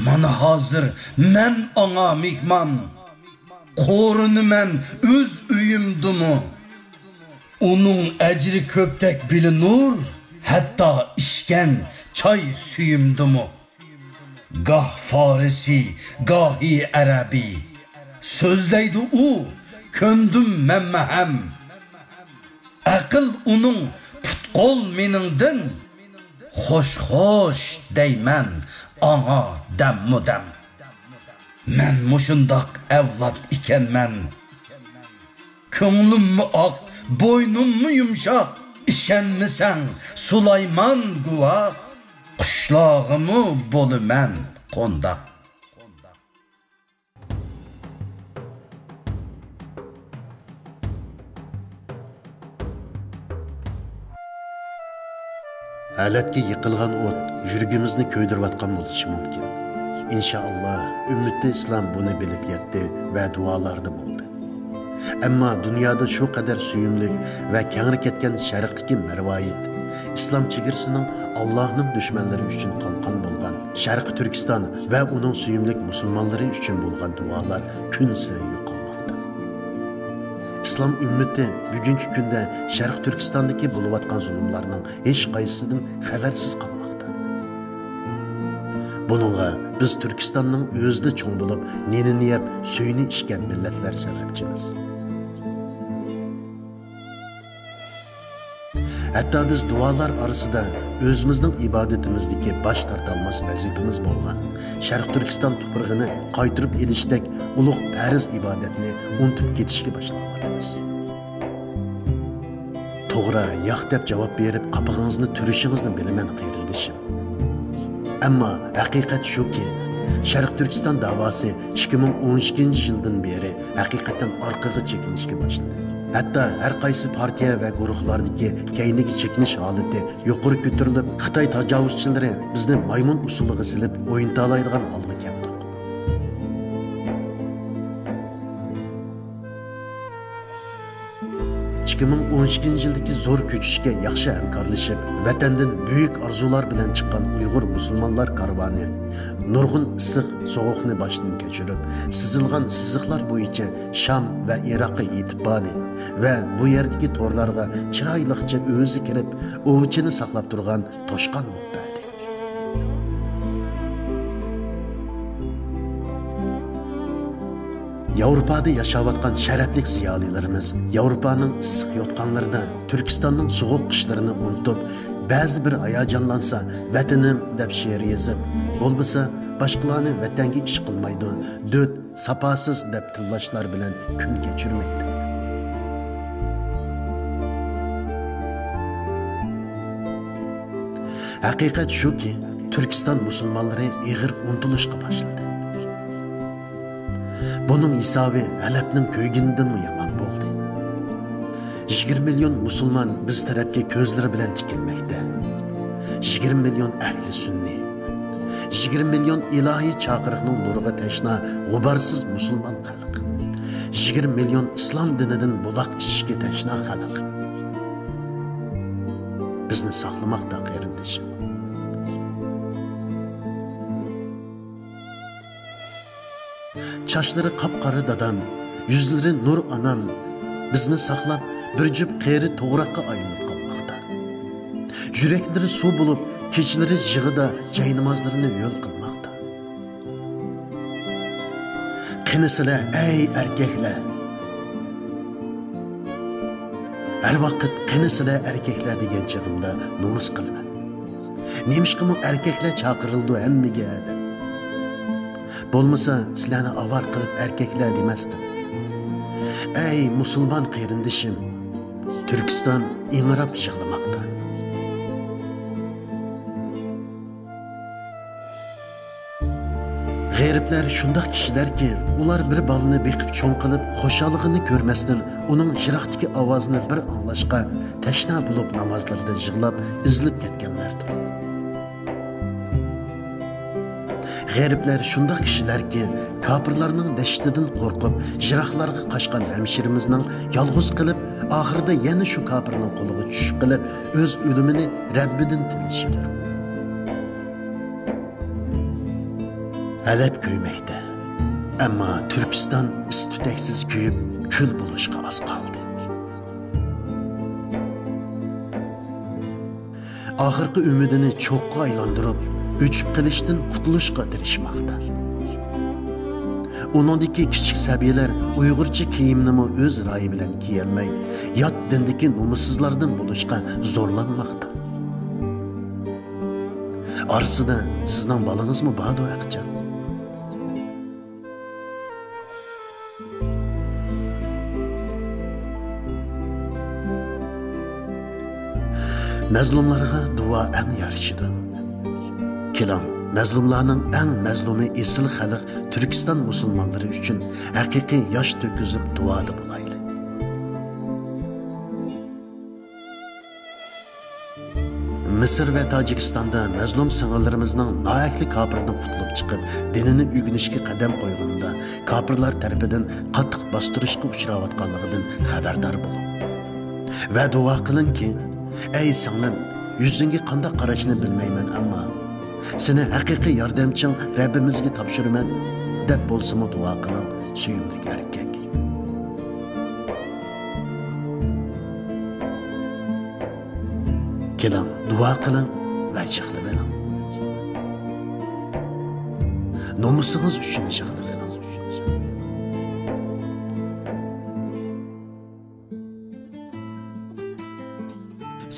مانا ھازىر مەن ئاڭا مېھمان، قورۇنىمەن ئۆز ئۆيۈمدىمۇ. ئۇنىڭ ئەجرى كۆپتەك بىلىنۇر، ھەتتا ئىچكەن چاي سۈيۈمدىمۇ. گاھ فارسى، گاھى ئەرەبىي سۆزلەيدۇ ئۇ، كۆندۈم مەنمۇ ھەم. ئەقىل ئۇنىڭ قول مېنىڭدىن، خوش خوش دەيمەن ئاڭا دەممۇ دەم. مەن مۇشۇنداق ئەۋلاد ئىكەنمەن. كۆڭلۈممۇ ئاق، بوينۇممۇ يۇمشاق. ئىشەنمىسەڭ سۇلايمان گۇۋاھ، قۇشلاغىمۇ بولىمەن قونداق. ھەلەپكە يېقىلغان ئوت يۈرىكىمىزنى كۆيدۈرۈۋاتقان بولۇشى مۇمكىن. ئىنشائاللا، ئۈممىتى ئىسلام بۇنى بىلىپ يەتتى ۋە دۇئالاردا بولدى. ئەمما دۇنيادا شۇ قەدەر سۆيۈملۈك ۋە كەڭرى كەتكەن شەرقتىكى مەرۋايىت، ئىسلام چېگرىسىنىڭ ئاللاھنىڭ دۈشمەنلىرى ئۈچۈن قالقان بولغان شەرقىي تۈركىستان ۋە ئۇنىڭ سۆيۈملۈك مۇسۇلمانلىرى ئۈچۈن بولغان دۇئالار كۈنسېرى يوقالماقتا. ئىسلام ئۈممىتى بۈگۈنكى كۈندە شەرقىي تۈركىستاندىكى بولۇۋاتقان زۇلۇملارنىڭ ھېچقايسىسىدىن خەۋەرسىز قالماقتا. بۇنىڭغا بىز تۈركىستاننىڭ ئۆزىدە چوڭ بولۇپ، نېنىنى يەپ، سۈيىنى ئىچكەن مىللەتلەر سەۋەبچىمىز. ھەتتا بىز دۇئالار ئارىسىدا ئۆزىمىزنىڭ ئىبادىتىمىزدىكى باش تارتالماس ۋەزىپىمىز بولغان شەرقىي تۈركىستان تۇپرىقىنى قايتۇرۇپ ئېلىشتەك ئۇلۇغ پەرز ئىبادەتنى ئۇنتۇپ كېتىشكە باشلاۋاتىمىز. توغرا، ياق دەپ جاۋاب بېرىپ، قاپىقىڭىزنى تۈرۈشىڭىزنى بىلىمەن، قېرىندىشىم. ئەمما ھەقىقەت شۇكى، شەرقىي تۈركىستان داۋاسى ئىككى مىڭ ئون ئىككىنچى يىلدىن بېرى ھەقىقەتەن ئارقىغا چېكىنىشكە باشلىدى. ھەتتا ھەر قايسى پارتىيە ۋە گۇرۇھلاردىكى كەينىگە چېكىنىش ھالىتى يۇقىرى كۆتۈرۈلۈپ، خىتاي تاجاۋۇزچىلىرى بىزنى مايمۇن ئۇسسۇلىغا سېلىپ ئوينىتالايدىغان ھالغا كەلدۇق. ئىككى مىڭ ئون ئىككىنچى يىلدىكى زور كۆچۈشكە ياخشى ھەمكارلىشىپ، ۋەتەندىن بۈيۈك ئارزۇلار بىلەن چىققان ئۇيغۇر مۇسۇلمانلار كارۋانى نۇرغۇن ئىسسىق سوغۇقنى باشتىن كەچۈرۈپ، سىزىلغان سىزىقلار بويىچە شام ۋە ئىراققا يېتىپ باردى ۋە بۇ يەردىكى تورلارغا چىرايلىقچە ئۆزى كىرىپ، ئوۋچىنى ساقلاپ تۇرغان توشقان بولۇپ بەردى. ياۋروپادا ياشاۋاتقان شەرەپلىك زىيالىيلىرىمىز ياۋروپانىڭ ئىسسىق يوتقانلىرىدا تۈركىستاننىڭ سوغۇق قىشلىرىنى ئۇنتۇپ، بەزى بىر ھاياجانلانسا، «ۋەتىنىم» دەپ شېئىر يېزىپ، بولمىسا، باشقىلارنى ۋەتەنگە ئىش قىلمايدۇ، دۆت، ساپاسىز دەپ تىللاشلار بىلەن كۈن كەچۈرمەكتە. ھەقىقەت شۇكى، تۈركىستان مۇسۇلمانلىرى ئېغىر ئۇنتۇلۇشقا باشلىدى. بۇنىڭ ھېسابى ھەلەپنىڭ كۆيگىنىدىنمۇ يامان بولدى. يىگىرمە مىليون مۇسۇلمان بىز تەرەپكە كۆزلىرى بىلەن تىكىلمەكتە. يىگىرمە مىليون ئەھلى سۈننىي. يىگىرمە مىليون ئىلاھىي چاقىرىقنىڭ نۇرىغا تەشنا، غۇبارسىز مۇسۇلمان خەلق. يىگىرمە مىليون ئىسلام دىنىدىن بۇلاق ئىچىشكە تەشنا خەلق. بىزنى ساقلىماقتا، قېرىندىشىم. چاچلىرى قاپقارا دادام، يۈزلىرى نۇر ئانام، بىزنى ساقلاپ، بىر جۈپ قېرى توغراققا ئايلىنىپ قالماقتا. يۈرەكلىرى سۇ بولۇپ، كېچىلىرى يىغىدا جاينامازلىرىنى ھۆل قىلماقتا. قېنى سىلەر، ئەي ئەركەكلەر! ھەر ۋاقىت «قېنى سىلەر، ئەركەكلەر» دېگەن چېغىمدا نومۇس قىلىمەن. نېمىشقىمۇ ئەركەكلەر چاقىرىلىدۇ ھەممىگە دەپ. بولمىسا، سىلەرنى ئاۋارە قىلىپ ئەركەكلەر دېمەستىم. ئەي مۇسۇلمان قېرىندىشىم، تۈركىستان ئىڭراپ يىغلىماقتا. غېرىبلەر شۇنداق كىشىلەركى، ئۇلار بىر بالىنى بېقىپ چوڭ قىلىپ، خۇشاللىقىنى كۆرمەستىن، ئۇنىڭ يىراقتىكى ئاۋازىنى بىر ئاڭلاشقا تەشنا بولۇپ، نامازلىرىدا يىغلاپ، ئېزىلىپ كەتكەنلەردۇر. غېرىبلەر شۇنداق كىشىلەركى، كاپىرلارنىڭ دەھشىتىدىن قورقۇپ، يىراقلارغا قاچقان ھەمشىرىمىزنىڭ يالغۇز قېلىپ، ئاخىرىدا يەنە شۇ كاپىرنىڭ قولىغا چۈشۈپ قېلىپ، ئۆز ئۆلۈمىنى رەببىدىن تىلىشىدۇر. ھەلەپ كۆيمەكتە. ئەمما تۈركىستان ئىس-تۈتەكسىز كۆيۈپ، كۈل بولۇشقا ئاز قالدى. ئاخىرقى ئۈمىدىنى چوغقا ئايلاندۇرۇپ، ئۆچۈپ قېلىشتىن قۇتۇلۇشقا تىرىشماقتا. ئۇنىڭدىكى كىچىك سەبىيلەر ئۇيغۇرچە كىيىمنىمۇ ئۆز رايى بىلەن كىيەلمەي، يات دىندىكى نومۇسسىزلاردىن بولۇشقا زورلانماقتا. ئارىسىدا سىزنىڭ بالىڭىزمۇ باردۇ ھەقىچان. مەزلۇملارغا دۇئا ئەڭ يارىشىدۇ. كېلىڭ، مەزلۇملارنىڭ ئەڭ مەزلۇمى ئېسىل خەلق تۈركىستان مۇسۇلمانلىرى ئۈچۈن ھەقىقىي ياش تۆككۈزۈپ دۇئادا بولايلى. مىسىر ۋە تاجىكىستاندا مەزلۇم سىڭىللىرىمىزنىڭ ناھەقلىك كاپىردىن قۇتۇلۇپ چىقىپ، دىنىنى ئۆگىنىشكە قەدەم قويغىنىدا، كاپىرلار تەرىپىدىن قاتتىق باستۇرۇشقا ئۇچراۋاتقانلىقىدىن خەۋەردار بولۇڭ. ۋە دۇئا قىلىڭكى، ئەي سىڭلىم، يۈزۈڭگە قانداق قاراشنى بىلمەيمەن، ئەمما سېنى ھەقىقىي ياردەمچىڭ رەببىمىزگە تاپشۇرىمەن، دەپ بولسىمۇ دۇئا قىلىڭ، سۆيۈملۈك ئەركەك. كېلىڭ، دۇئا قىلىڭ ۋە يىغلىۋېلىڭ. نومۇسىڭىز ئۈچۈن يىغلىۋېلىڭ.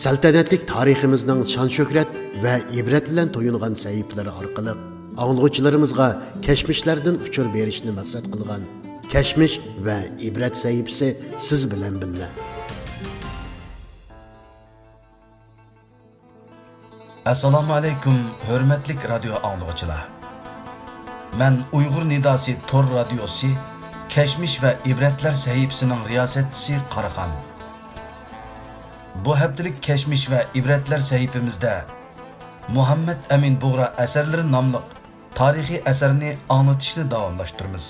سەلتەنەتلىك تارىخىمىزنىڭ شان-شۆھرەت ۋە ئىبرەت بىلەن تويۇنغان سەھىپىلىرى ئارقىلىق ئاڭلىغۇچىلىرىمىزغا كەچمىشلەردىن ئۇچۇر بېرىشنى مەقسەت قىلغان كەچمىش ۋە ئىبرەت سەھىپىسى سىز بىلەن بىللە. ئەسسالامۇ ئەلەيكۇم، ھۆرمەتلىك رادىيو ئاڭلىغۇچىلار. مەن ئۇيغۇر نىداسى تور رادىيوسى كەچمىش ۋە ئىبرەتلەر سەھىپىسىنىڭ رىياسەتچىسى قاراخان. بۇ ھەپتىلىك كەچمىش ۋە ئىبرەتلەر سەھىپىمىزدە مۇھەممەد ئەمىن بۇغرا ئەسەرلىرى ناملىق تارىخىي ئەسەرنى ئاڭلىتىشنى داۋاملاشتۇرىمىز.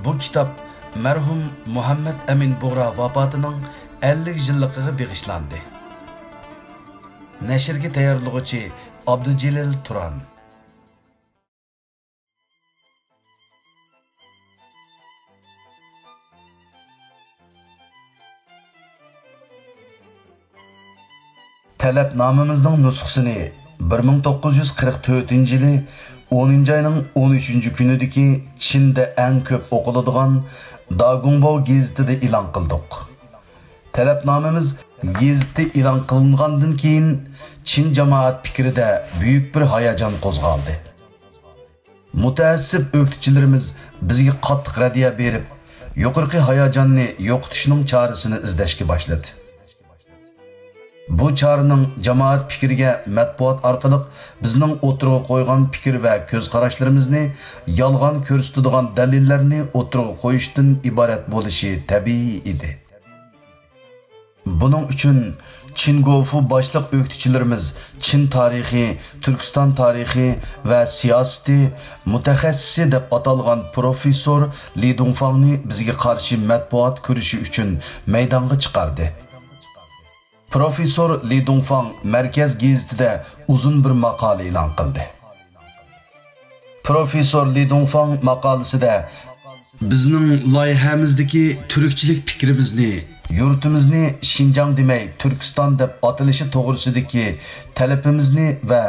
بۇ كىتاب مەرھۇم مۇھەممەد ئەمىن بۇغرا ۋاپاتىنىڭ ئەللىك يىللىقىغا بېغىشلاندى. نەشرگە تەييارلىغۇچى ئابدۇجېلىل تۇران. تەلەپنامىمىزنىڭ نۇسخىسىنى بىر مىڭ توققۇز يۈز قىرىق تۆتىنچى يىلى ئونىنچى ئاينىڭ ئون ئۈچىنچى كۈنىدىكى چىندا ئەڭ كۆپ ئوقۇلىدىغان داگۇڭباۋ گېزىتىدە ئېلان قىلدۇق. تەلەپنامىمىز گېزىتتە ئېلان قىلىنغاندىن كېيىن، چىن جامائەت پىكرىدە بۈيۈك بىر ھاياجان قوزغالدى. مۇتەئەسسىپ ئۆكتىچىلىرىمىز بىزگە قاتتىق رەددىيە بېرىپ، يۇقىرىقى ھاياجاننى يوقىتىشنىڭ چارىسىنى ئىزدەشكە باشلىدى. بۇ چارىنىڭ جامائەت پىكرىگە مەتبۇئات ئارقىلىق بىزنىڭ ئوتتۇرىغا قويغان پىكىر ۋە كۆز قاراشلىرىمىزنى يالغان كۆرسىتىدىغان دەلىللەرنى ئوتتۇرىغا قويۇشتىن ئىبارەت بولۇشى تەبىئىي ئىدى. بۇنىڭ ئۈچۈن چىن گوفۇ باشلىق ئۆكتىچىلىرىمىز چىن تارىخى، تۈركىستان تارىخى ۋە سىياسىتى مۇتەخەسسىسى دەپ ئاتالغان پروفېسسور لى دۇڭفاڭنى بىزگە قارشى مەتبۇئات كۈرىشى ئۈچۈن مەيدانغا چىقاردى. پروفېسسور لى دۇڭفاڭ مەركەز گېزىتىدە ئۇزۇن بىر ماقالە ئېلان قىلدى. پروفېسسور لى دۇڭفاڭ ماقالىسىدە بىزنىڭ لايىھەمىزدىكى تۈركچىلىك پىكرىمىزنى، يۇرتىمىزنى شىنجاڭ دېمەي تۈركىستان دەپ ئاتىلىشى توغرىسىدىكى تەلىپىمىزنى ۋە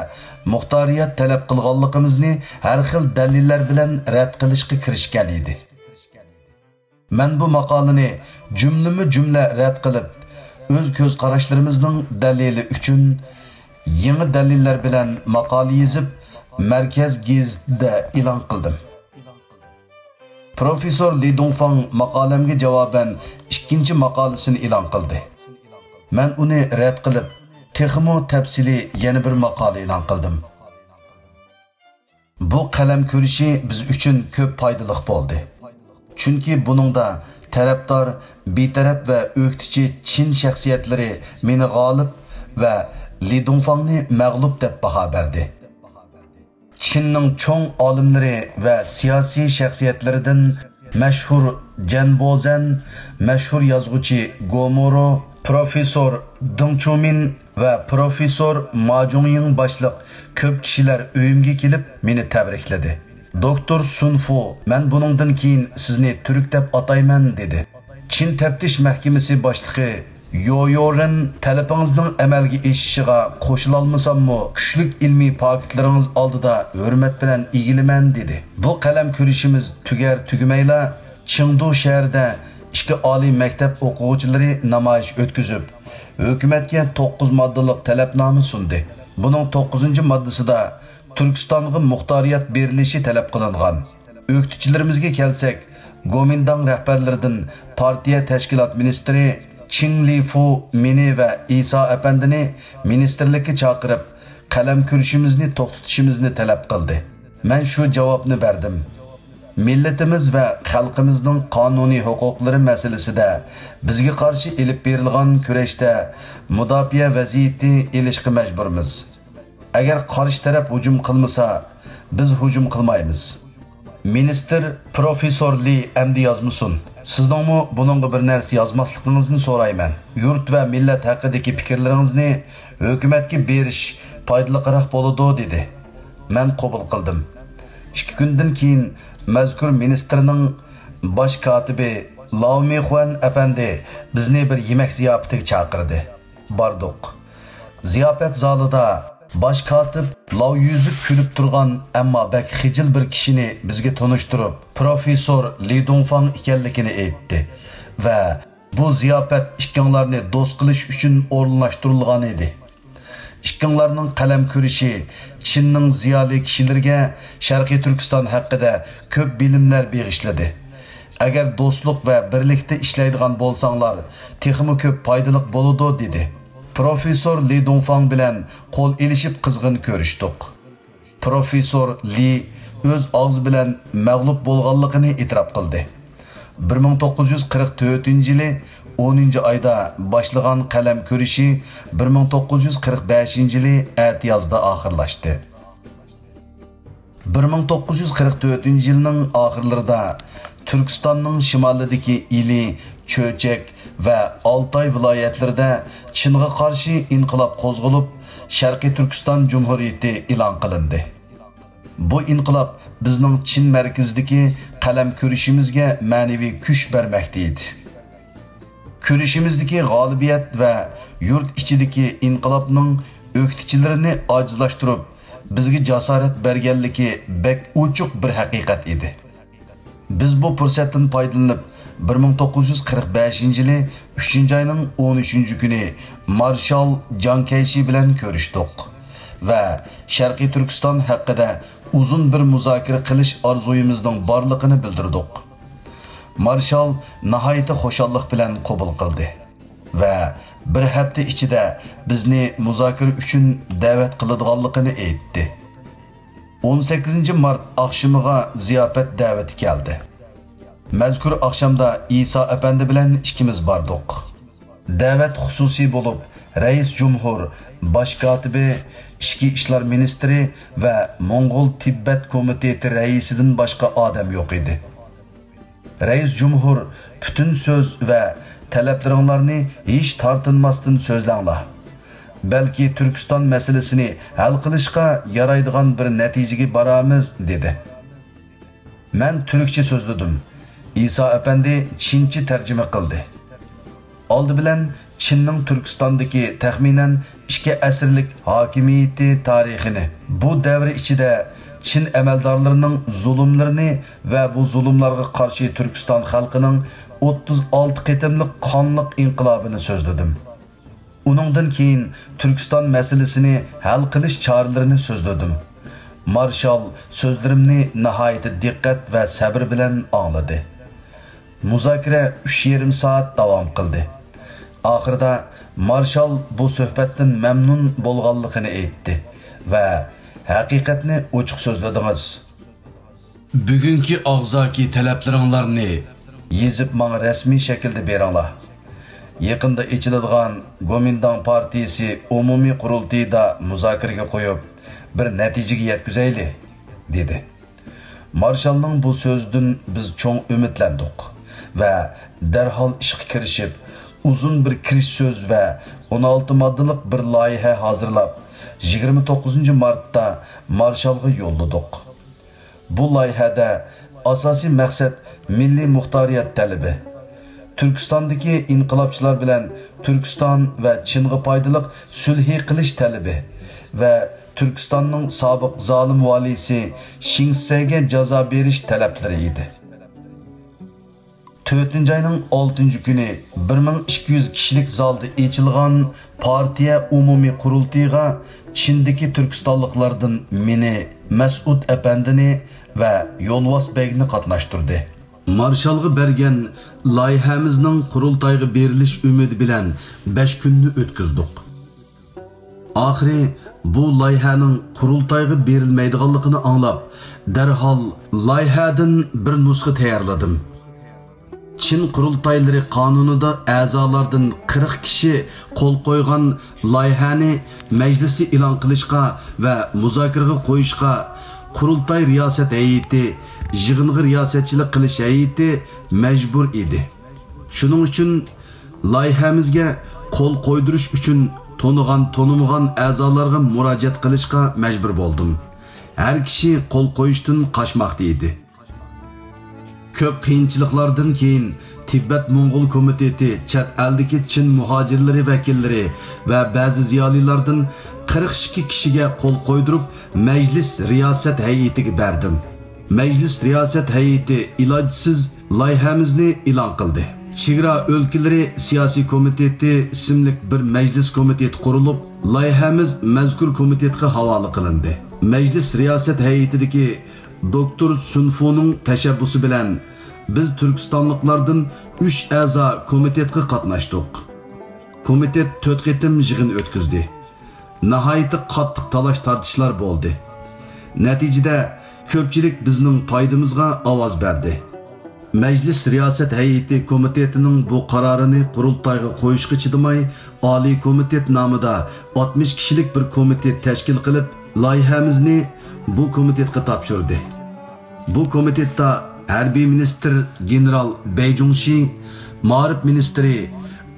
مۇختارىيەت تەلەپ قىلغانلىقىمىزنى ھەر خىل دەلىللەر بىلەن رەت قىلىشقا كىرىشكەن ئىدى. مەن بۇ ماقالىنى جۈملىمۇ جۈملە رەت قىلىپ، ئۆز كۆز قاراشلىرىمىزنىڭ دەلىلى ئۈچۈن يېڭى دەلىللەر بىلەن ماقالە يېزىپ، مەركەز گېزىتىدە ئېلان قىلدىم. پروفېسسور لى دۇڭفاڭ ماقالەمگە جاۋابەن ئىككىنچى ماقالىسىنى ئېلان قىلدى. مەن ئۇنى رەت قىلىپ، تېخىمۇ تەپسىلىي يەنە بىر ماقالە ئېلان قىلدىم. بۇ قەلەم كۆرۈشى بىز ئۈچۈن كۆپ پايدىلىق بولدى. چۈنكى بۇنىڭدا تەرەپدار، بىتەرەپ ۋە ئۆكتىچى چىن شەخسىيەتلىرى مېنى غالىب ۋە لى دۇڭفاڭنى مەغلۇپ دەپ باھا بەردى. چىننىڭ چوڭ ئالىملىرى ۋە سىياسىي شەخسىيەتلىرىدىن مەشھۇر جەن بوزەن، مەشھۇر يازغۇچى گومورو، پروفېسسور دېڭ چيۇمىن ۋە پروفېسسور ما جۇڭيىڭ باشلىق كۆپ كىشىلەر ئۆيۈمگە كېلىپ، مېنى تەبرىكلىدى. دوكتور سۇن فۇ، مەن بۇنىڭدىن كېيىن سىزنى تۈرك دەپ ئاتايمەن، دېدى. چىن تەپتىش مەھكىمىسى باشلىقى يويورېن تەلىپىڭىزنىڭ ئەمەلگە ئېشىشىغا قوشۇلالمىساممۇ، كۈچلۈك ئىلمىي پاكىتلىرىڭىز ئالدىدا ھۆرمەت بىلەن ئىگىلىمەن، دېدى. بۇ قەلەم كۈرىشىمىز تۈگەر تۈگىمەيلا، چېڭدۇ شەھىرىدە ئىككى ئالىي مەكتەپ ئوقۇغۇچىلىرى نامايىش ئۆتكۈزۈپ، ھۆكۈمەتكە توققۇز ماددىلىق تەلەپنامە سۇندى. بۇنىڭ توققۇزىنچى ماددىسىدا تۈركىستانغا مۇختارىيەت بېرىلىشى تەلەپ قىلىنغان. ئۆكتىچىلىرىمىزگە كەلسەك، گومىنداڭ رەھبەرلىرىدىن پارتىيە تەشكىلات مىنىستىرى چىڭ لىفۇ مېنى ۋە ئىسا ئەپەندىنى مىنىستىرلىككە چاقىرىپ، قەلەم كۈرىشىمىزنى توختىتىشىمىزنى تەلەپ قىلدى. مەن شۇ جاۋابنى بەردىم. مىللىتىمىز ۋە خەلقىمىزنىڭ قانۇنىي ھوقۇقلىرى مەسىلىسىدە بىزگە قارشى ئېلىپ بېرىلغان كۈرەشتە مۇداپىئە ۋەزىيىتى ئېلىشقا مەجبۇرمىز. ئەگەر قارشى تەرەپ ھۇجۇم قىلمىسا، بىز ھۇجۇم قىلمايمىز. مىنىستىر پروفېسسور لى ئەمدى يازمىسۇن. سىزنىڭمۇ بۇنىڭغا بىر نەرسە يازماسلىقىڭىزنى سورايمەن. يۇرت ۋە مىللەت ھەققىدىكى پىكىرلىرىڭىزنى ھۆكۈمەتكە بېرىش پايدىلىقراق بولىدۇ، دېدى. مەن قوبۇل قىلدىم. ئىككى كۈندىن كېيىن مەزكۇر مىنىستىرنىڭ باش كاتىپى لاۋ مىخۇەن ئەپەندى بىزنى بىر يېمەك زىياپىتىگە چاقىردى. باردۇق. زىياپەت زالىدا باش كاتىپ لاۋ يۈزى كۈلۈپ تۇرغان، ئەمما بەك خىجىل بىر كىشىنى بىزگە تونۇشتۇرۇپ، پروفېسسور لى دۇڭفاڭ ئىكەنلىكىنى ئېيتتى ۋە بۇ زىياپەت ئىككىڭلارنى دوست قىلىش ئۈچۈن ئورۇنلاشتۇرۇلغان ئىدى. ئىككىڭلارنىڭ قەلەم كۈرىشى چىننىڭ زىيالىي كىشىلىرىگە شەرقىي تۈركىستان ھەققىدە كۆپ بىلىملەر بېغىشلىدى. ئەگەر دوستلۇق ۋە بىرلىكتە ئىشلەيدىغان بولساڭلار، تېخىمۇ كۆپ پايدىلىق بولىدۇ، دېدى. پروفېسسور لى دۇڭفاڭ بىلەن قول ئېلىشىپ قىزغىن كۆرۈشتۇق. پروفېسسور لى ئۆز ئاغزى بىلەن مەغلۇپ بولغانلىقىنى ئېتىراپ قىلدى. بىر مىڭ توققۇز يۈز قىرىق تۆتىنچى يىلى ئونىنچى ئايدا باشلىغان قەلەم كۈرىشى بىر مىڭ توققۇز يۈز قىرىق بەشىنچى يىلى ئەتىيازدا ئاخىرلاشتى. بىر مىڭ توققۇز يۈز قىرىق تۆتىنچى يىلنىڭ ئاخىرلىرىدا تۈركىستاننىڭ شىمالىدىكى ئىلى، چۆچەك ۋە ئالتاي ۋىلايەتلىرىدە چىنغا قارشى ئىنقىلاب قوزغىلىپ، شەرقىي تۈركىستان جۇمھۇرىيىتى ئېلان قىلىندى. بۇ ئىنقىلاب بىزنىڭ چىن مەركىزىدىكى قەلەم كۈرىشىمىزگە مەنىۋى كۈچ بەرمەكتە ئىدى. كۈرىشىمىزدىكى غالىبىيەت ۋە يۇرت ئىچىدىكى ئىنقىلابنىڭ ئۆكتىچىلىرىنى ئاجىزلاشتۇرۇپ، بىزگە جاسارەت بەرگەنلىكى بەك ئوچۇق بىر ھەقىقەت ئىدى. بىز بۇ پۇرسەتتىن پايدىلىنىپ، بىر مىڭ توققۇز يۈز قىرىق بەشىنچى يىلى ئۈچىنچى ئاينىڭ ئون ئۈچىنچى كۈنى مارشال جاڭ كەيشى بىلەن كۆرۈشتۇق ۋە شەرقىي تۈركىستان ھەققىدە ئۇزۇن بىر مۇزاكىرە قىلىش ئارزۇيىمىزنىڭ بارلىقىنى بىلدۈردۇق. مارشال ناھايىتى خۇشاللىق بىلەن قوبۇل قىلدى ۋە بىر ھەپتە ئىچىدە بىزنى مۇزاكىرە ئۈچۈن دەۋەت قىلىدىغانلىقىنى ئېيتتى. ئون سەككىزىنچى مارت ئاخشىمىغا زىياپەت دەۋىتى كەلدى. مەزكۇر ئاخشامدا ئىسا ئەپەندى بىلەن ئىككىمىز باردۇق. دەۋەت خۇسۇسىي بولۇپ، رەئىس جۇمھۇر، باش كاتىپى، ئىچكى ئىشلار مىنىستىرى ۋە موڭغۇل تىبەت كومىتېتى رەئىسىدىن باشقا ئادەم يوق ئىدى. رەئىس جۇمھۇر پۈتۈن سۆز ۋە تەلەپلىرىڭلارنى ھېچ تارتىنماستىن سۆزلەڭلار. بەلكى تۈركىستان مەسىلىسىنى ھەل قىلىشقا يارايدىغان بىر نەتىجىگە بارارمىز، دېدى. مەن تۈركچە سۆزلىدىم. ئىسا ئەپەندى چىنچە تەرجىمە قىلدى. ئالدى بىلەن چىننىڭ تۈركىستاندىكى تەخمىنەن ئىككى ئەسىرلىك ھاكىمىيىتى تارىخىنى، بۇ دەۋر ئىچىدە چىن ئەمەلدارلىرىنىڭ زۇلۇملىرىنى ۋە بۇ زۇلۇملارغا قارشى تۈركىستان خەلقىنىڭ ئوتتۇز ئالتە قېتىملىق قانلىق ئىنقىلابىنى سۆزلىدىم. ئۇنىڭدىن كېيىن تۈركىستان مەسىلىسىنى ھەل قىلىش چارىلىرىنى سۆزلىدىم. مارشال سۆزلىرىمنى ناھايىتى دىققەت ۋە سەبرى بىلەن ئاڭلىدى. مۇزاكىرە ئۈچ يېرىم سائەت داۋام قىلدى. ئاخىرىدا مارشال بۇ سۆھبەتتىن مەمنۇن بولغانلىقىنى ئېيتتى ۋە ھەقىقەتنى ئوچۇق سۆزلىدىڭىز. بۈگۈنكى ئاغزاكى تەلەپلىرىڭلارنى يېزىپ ماڭا رەسمىي شەكىلدە بېرىڭلار. يېقىندا ئېچىلىدىغان گومىنداڭ پارتىيىسى ئومۇمىي قۇرۇلتىيىدا مۇزاكىرىگە قويۇپ، بىر نەتىجىگە يەتكۈزەيلى، دېدى. مارشالنىڭ بۇ سۆزىدىن بىز چوڭ ئۈمىدلەندۇق ۋە دەرھال ئىشقا كىرىشىپ، ئۇزۇن بىر كىرىش سۆز ۋە ئون ئالتە ماددىلىق بىر لايىھە ھازىرلاپ، يىگىرمە توققۇزىنچى مارتتا مارشالغا يوللىدۇق. بۇ لايىھەدە ئاساسىي مەقسەت مىللىي مۇختارىيەت تەلىپى. تۈركىستاندىكى ئىنقىلابچىلار بىلەن تۈركىستان ۋە چىنغا پايدىلىق سۈلھى قىلىش تەلىپى ۋە تۈركىستاننىڭ سابىق زالىم ۋالىيسى شىڭسەيگە جازا بېرىش تەلەپلىرى ئىدى. تۆتىنچى ئاينىڭ ئالتىنچى كۈنى بىر مىڭ ئىككى يۈز كىشىلىك زالدا ئېچىلغان پارتىيە ئومۇمىي قۇرۇلتىيىغا چىندىكى تۈركىستانلىقلاردىن مېنى، مەسئۇد ئەپەندىنى ۋە يولۋاس بەگنى قاتناشتۇردى. مارشالغا بەرگەن لايىھەمىزنىڭ قۇرۇلتايغا بېرىلىش ئۈمىدى بىلەن بەش كۈننى ئۆتكۈزدۇق. ئاخىرى بۇ لايىھەنىڭ قۇرۇلتايغا بېرىلمەيدىغانلىقىنى ئاڭلاپ، دەرھال لايىھەدىن بىر نۇسخا تەييارلىدىم. چىن قۇرۇلتايلىرى قانۇنىدا ئەزالاردىن قىرىق كىشى قول قويغان لايىھەنى مەجلىستە ئېلان قىلىشقا ۋە مۇزاكىرىگە قويۇشقا قۇرۇلتاي رىياسەت ھەيئىتى، يىغىنغا رىياسەتچىلىك قىلىش ھەيئىتى مەجبۇر ئىدى. شۇنىڭ ئۈچۈن لايىھەمىزگە قول قويدۇرۇش ئۈچۈن تونۇغان-تونۇمىغان ئەزالارغا مۇراجىئەت قىلىشقا مەجبۇر بولدۇم. ھەر كىشى قول قويۇشتىن قاچماقتا ئىدى. كۆپ قىيىنچىلىقلاردىن كېيىن، تىبەت موڭغۇل كومىتېتى چەت ئەلدىكى چىن مۇھاجىرلىرى ۋەكىللىرى ۋە بەزى زىيالىيلاردىن قىرىق ئىككى كىشىگە قول قويدۇرۇپ، مەجلىس رىياسەت ھەيئىتىگە بەردىم. مەجلىس رىياسەت ھەيئىتى ئىلاجسىز لايىھەمىزنى ئېلان قىلدى. چېگرا ئۆلكىلىرى سىياسىي كومىتېتى ئىسىملىك بىر مەجلىس كومىتېتى قۇرۇلۇپ، لايىھەمىز مەزكۇر كومىتېتقا ھاۋالە قىلىندى. مەجلىس رىياسەت ھەيئىتىدىكى دوكتور سۈنفۇنىڭ تەشەببۇسى بىلەن بىز تۈركىستانلىقلاردىن ئۈچ ئەزا كومىتېتقا قاتناشتۇق. كومىتېت تۆت قېتىم يىغىن ئۆتكۈزدى. ناھايىتى قاتتىق تالاش-تارتىشلار بولدى. نەتىجىدە، كۆپچىلىك بىزنىڭ پايدىمىزغا ئاۋاز بەردى. مەجلىس رىياسەت ھەيئىتى كومىتېتىنىڭ بۇ قارارىنى قۇرۇلتايغا قويۇشقا چىدىماي، ئالىي كومىتېت نامىدا ئاتمىش كىشىلىك بىر كومىتېت تەشكىل قىلىپ، لايىھەمىزنى بۇ كومىتېتقا تاپشۇردى. بۇ كومىتېتتا ھەربىي مىنىستىر گېنېرال بەي جۇڭشى، مائارىپ مىنىستىرى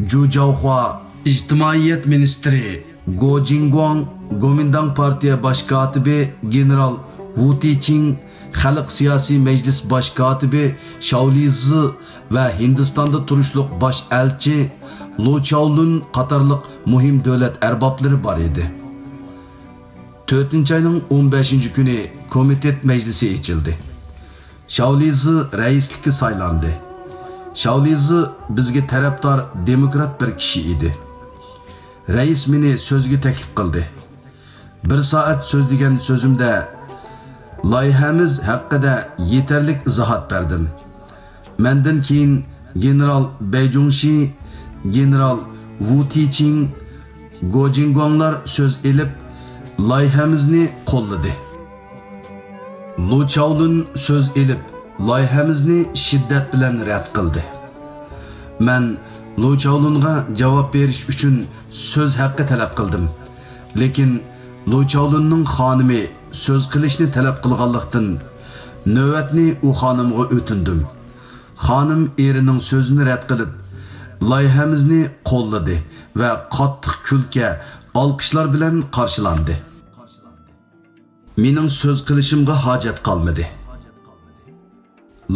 جۇ جاۋخۇا، ئىجتىمائىيەت مىنىستىرى گو جىنگۇاڭ، گومىنداڭ پارتىيە باش كاتىپى گېنېرال ۋۇ تىچىڭ، خەلق سىياسىي مەجلىس باش كاتىپى شاۋلى زى ۋە ھىندىستاندا تۇرۇشلۇق باش ئەلچى لۇ چاۋلۈن قاتارلىق مۇھىم دۆلەت ئەربابلىرى بار ئىدى. تۆتىنچى ئاينىڭ ئون بەشىنچى كۈنى كومىتېت مەجلىسى ئېچىلدى. شاۋلى زى رەئىسلىككە سايلاندى. شاۋلى زى بىزگە تەرەپدار دېموكرات بىر كىشى ئىدى. رەئىس مېنى سۆزگە تەكلىپ قىلدى. بىر سائەت سۆزلىگەن سۆزۈمدە، لايىھەمىز ھەققىدە يېتەرلىك ئىزاھات بەردىم. مەندىن كېيىن گېنېرال بەي جۇڭشى، گېنېرال ۋۇ تىچىڭ، گو جىنگۇاڭلار سۆز ئېلىپ، لايىھەمىزنى قوللىدى. لۇ چاۋلۈن سۆز ئېلىپ، لايىھەمىزنى شىددەت بىلەن رەت قىلدى. مەن لۇ چاۋلۈنغا جاۋاب بېرىش ئۈچۈن سۆز ھەققى تەلەپ قىلدىم. لېكىن لۇ چاۋلۈننىڭ خانىمى سۆز قىلىشنى تەلەپ قىلغانلىقتىن، نۆۋەتنى ئۇ خانىمغا ئۆتۈندۈم. خانىم ئېرىنىڭ سۆزىنى رەت قىلىپ، لايىھەمىزنى قوللىدى ۋە قاتتىق كۈلكە، ئالقىشلار بىلەن قارشىلاندى. مېنىڭ سۆز قىلىشىمغا ھاجەت قالمىدى.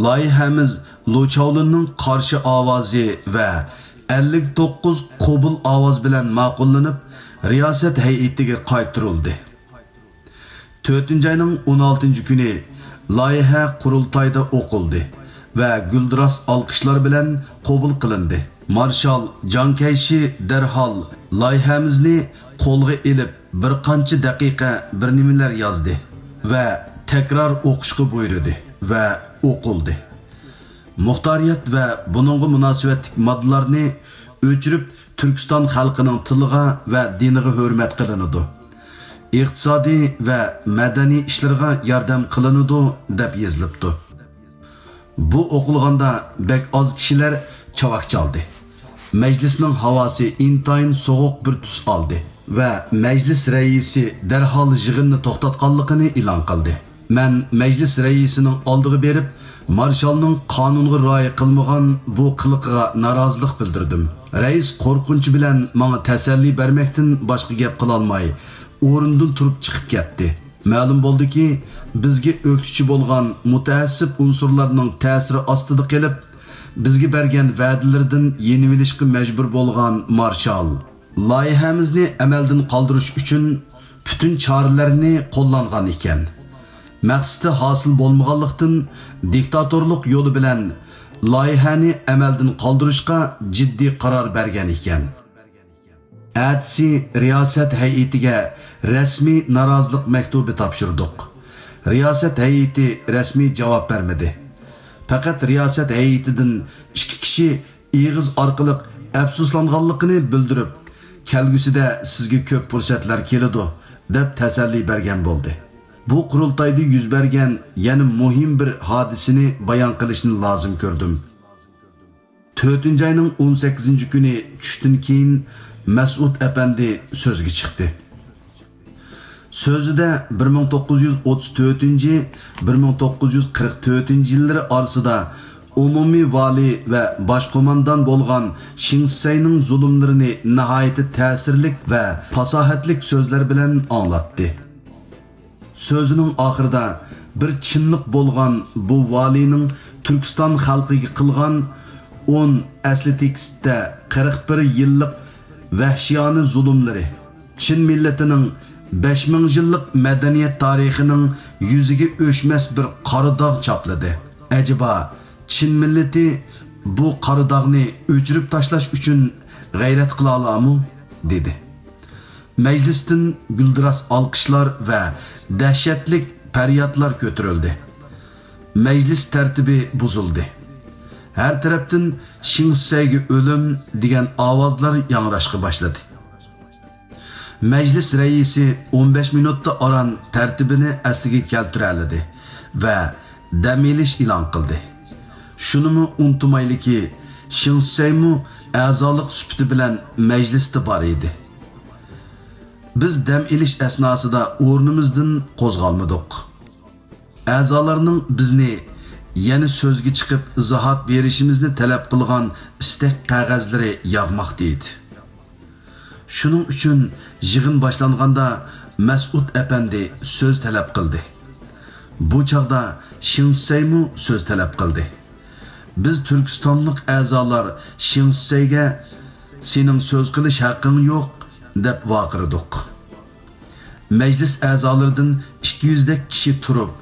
لايىھەمىز لۇ چاۋلۈننىڭ قارشى ئاۋازى ۋە ئەللىك توققۇز قوبۇل ئاۋاز بىلەن ماقۇللىنىپ، رىياسەت ھەيئىتىگە قايتۇرۇلدى. تۆتىنچى ئاينىڭ ئون ئالتىنچى كۈنى لايىھە قۇرۇلتايدا ئوقۇلدى ۋە گۈلدۈراس ئالقىشلار بىلەن قوبۇل قىلىندى. مارشال جاڭ كەيشى دەرھال لايىھەمىزنى قولغا ئېلىپ، بىر قانچە دەقىقە بىر نېمىلەر يازدى ۋە تەكرار ئوقۇشقا بۇيرۇدى ۋە ئوقۇلدى. مۇختارىيەت ۋە بۇنىڭغا مۇناسىۋەتلىك ماددىلارنى ئۆچۈرۈپ، تۈركىستان خەلقىنىڭ تىلىغا ۋە دىنىغا ھۆرمەت قىلىنىدۇ، ئىقتىسادىي ۋە مەدەنىي ئىشلىرىغا ياردەم قىلىنىدۇ، دەپ يېزىلىپتۇ. بۇ ئوقۇلغاندا بەك ئاز كىشىلەر چاۋاك چالدى. مەجلىسنىڭ ھاۋاسى ئىنتايىن سوغۇق بىر تۈس ئالدى ۋە مەجلىس رەئىسى دەرھال يىغىننى توختاتقانلىقىنى ئېلان قىلدى. مەن مەجلىس رەئىسىنىڭ ئالدىغا بېرىپ، مارشالنىڭ قانۇنغا رىئايە قىلمىغان بۇ قىلىقىغا نارازىلىق بىلدۈردۈم. رەئىس قورقۇنچى بىلەن ماڭا تەسەللى بەرمەكتىن باشقا گەپ قىلالماي، ئورنىدىن تۇرۇپ چىقىپ كەتتى. مەلۇم بولدىكى، بىزگە ئۆكتىچى بولغان مۇتەئەسسىپ ئۇنسۇرلارنىڭ تەسىرى ئاستىدا قېلىپ، بىزگە بەرگەن ۋەدىلىرىدىن يېنىۋېلىشقا مەجبۇر بولغان مارشال، لايىھەمىزنى ئەمەلدىن قالدۇرۇش ئۈچۈن پۈتۈن چارىلەرنى قوللانغان ئىكەن. مەقسىتى ھاسىل بولمىغانلىقتىن، دىكتاتورلۇق يولى بىلەن لايىھەنى ئەمەلدىن قالدۇرۇشقا جىددىي قارار بەرگەن ئىكەن. ئەتىسى رىياسەت ھەيئىتىگە رەسمىي نارازىلىق مەكتۇبى تاپشۇردۇق. رىياسەت ھەيئىتى رەسمىي جاۋاب بەرمىدى. پەقەت رىياسەت ھەيئىتىدىن ئىككى كىشى ئېغىز ئارقىلىق ئەپسۇسلانغانلىقىنى بىلدۈرۈپ، كەلگۈسىدە سىزگە كۆپ پۇرسەتلەر كېلىدۇ، دەپ تەسەللى بەرگەن بولدى. بۇ قۇرۇلتايدا يۈز بەرگەن يەنە مۇھىم بىر ھادىسىنى بايان قىلىشنى لازىم كۆردۈم. تۆتىنچى ئاينىڭ ئون سەككىزىنچى كۈنى چۈشتىن كېيىن مەسئۇد ئەپەندى سۆزگە چىقتى. سۆزىدە بىر مىڭ توققۇز يۈز ئوتتۇز تۆتىنچى، بىر مىڭ توققۇز يۈز قىرىق تۆتىنچى يىللىرى ئارىسىدا ئومۇمىي ۋالىي ۋە باش قوماندان بولغان شېڭ شىسەينىڭ زۇلۇملىرىنى ناھايىتى تەسىرلىك ۋە پاساھەتلىك سۆزلەر بىلەن ئاڭلاتتى. سۆزىنىڭ ئاخىرىدا بىر چىنلىق بولغان بۇ ۋالىينىڭ تۈركىستان خەلقىگە قىلغان ئون ئەسلى تېكىستتە قىرىق بىر يىللىق ۋەھشىيانە زۇلۇملىرى، چىن مىللىتىنىڭ بەش مىڭ يىللىق مەدەنىيەت تارىخىنىڭ يۈزىگە ئۆچمەس بىر قارا داغ چاپلىدى. ئەجەبا، چىن مىللىتى بۇ قارا داغنى ئۆچۈرۈپ تاشلاش ئۈچۈن غەيرەت قىلالامۇ؟ دېدى. مەجلىستىن گۈلدۈراس ئالقىشلار ۋە دەھشەتلىك پەريادلار كۆتۈرۈلدى. مەجلىس تەرتىپى بۇزۇلدى. ھەر تەرەپتىن «شېڭ شىسەيگە ئۆلۈم» دېگەن ئاۋازلار ياڭراشقا باشلىدى. مەجلىس رەئىسى ئون بەش مىنۇتتا ئاران تەرتىپىنى ئەسلىگە كەلتۈرەلىدى ۋە دەم ئېلىش ئېلان قىلدى. شۇنىمۇ ئۇنتۇمايلىكى، شېڭ شىسەيمۇ ئەزالىق سۈپىتى بىلەن مەجلىستە بار ئىدى. بىز دەم ئېلىش ئەسناسىدا ئورنىمىزدىن قوزغالمىدۇق. ئەزالارنىڭ بىزنى يەنە سۆزگە چىقىپ ئىزاھات بېرىشىمىزنى تەلەپ قىلغان ئىستەك قەغەزلىرى ياغماقتا ئىدى. شۇنىڭ ئۈچۈن يىغىن باشلانغاندا مەسئۇد ئەپەندى سۆز تەلەپ قىلدى. بۇ چاغدا شېڭ شىسەيمۇ سۆز تەلەپ قىلدى. بىز تۈركىستانلىق ئەزالار شېڭ شىسەيگە «سېنىڭ سۆز قىلىش ھەققىڭ يوق» دەپ ۋارقىرىدۇق. مەجلىس ئەزالىرىدىن ئىككى يۈزدەك كىشى تۇرۇپ،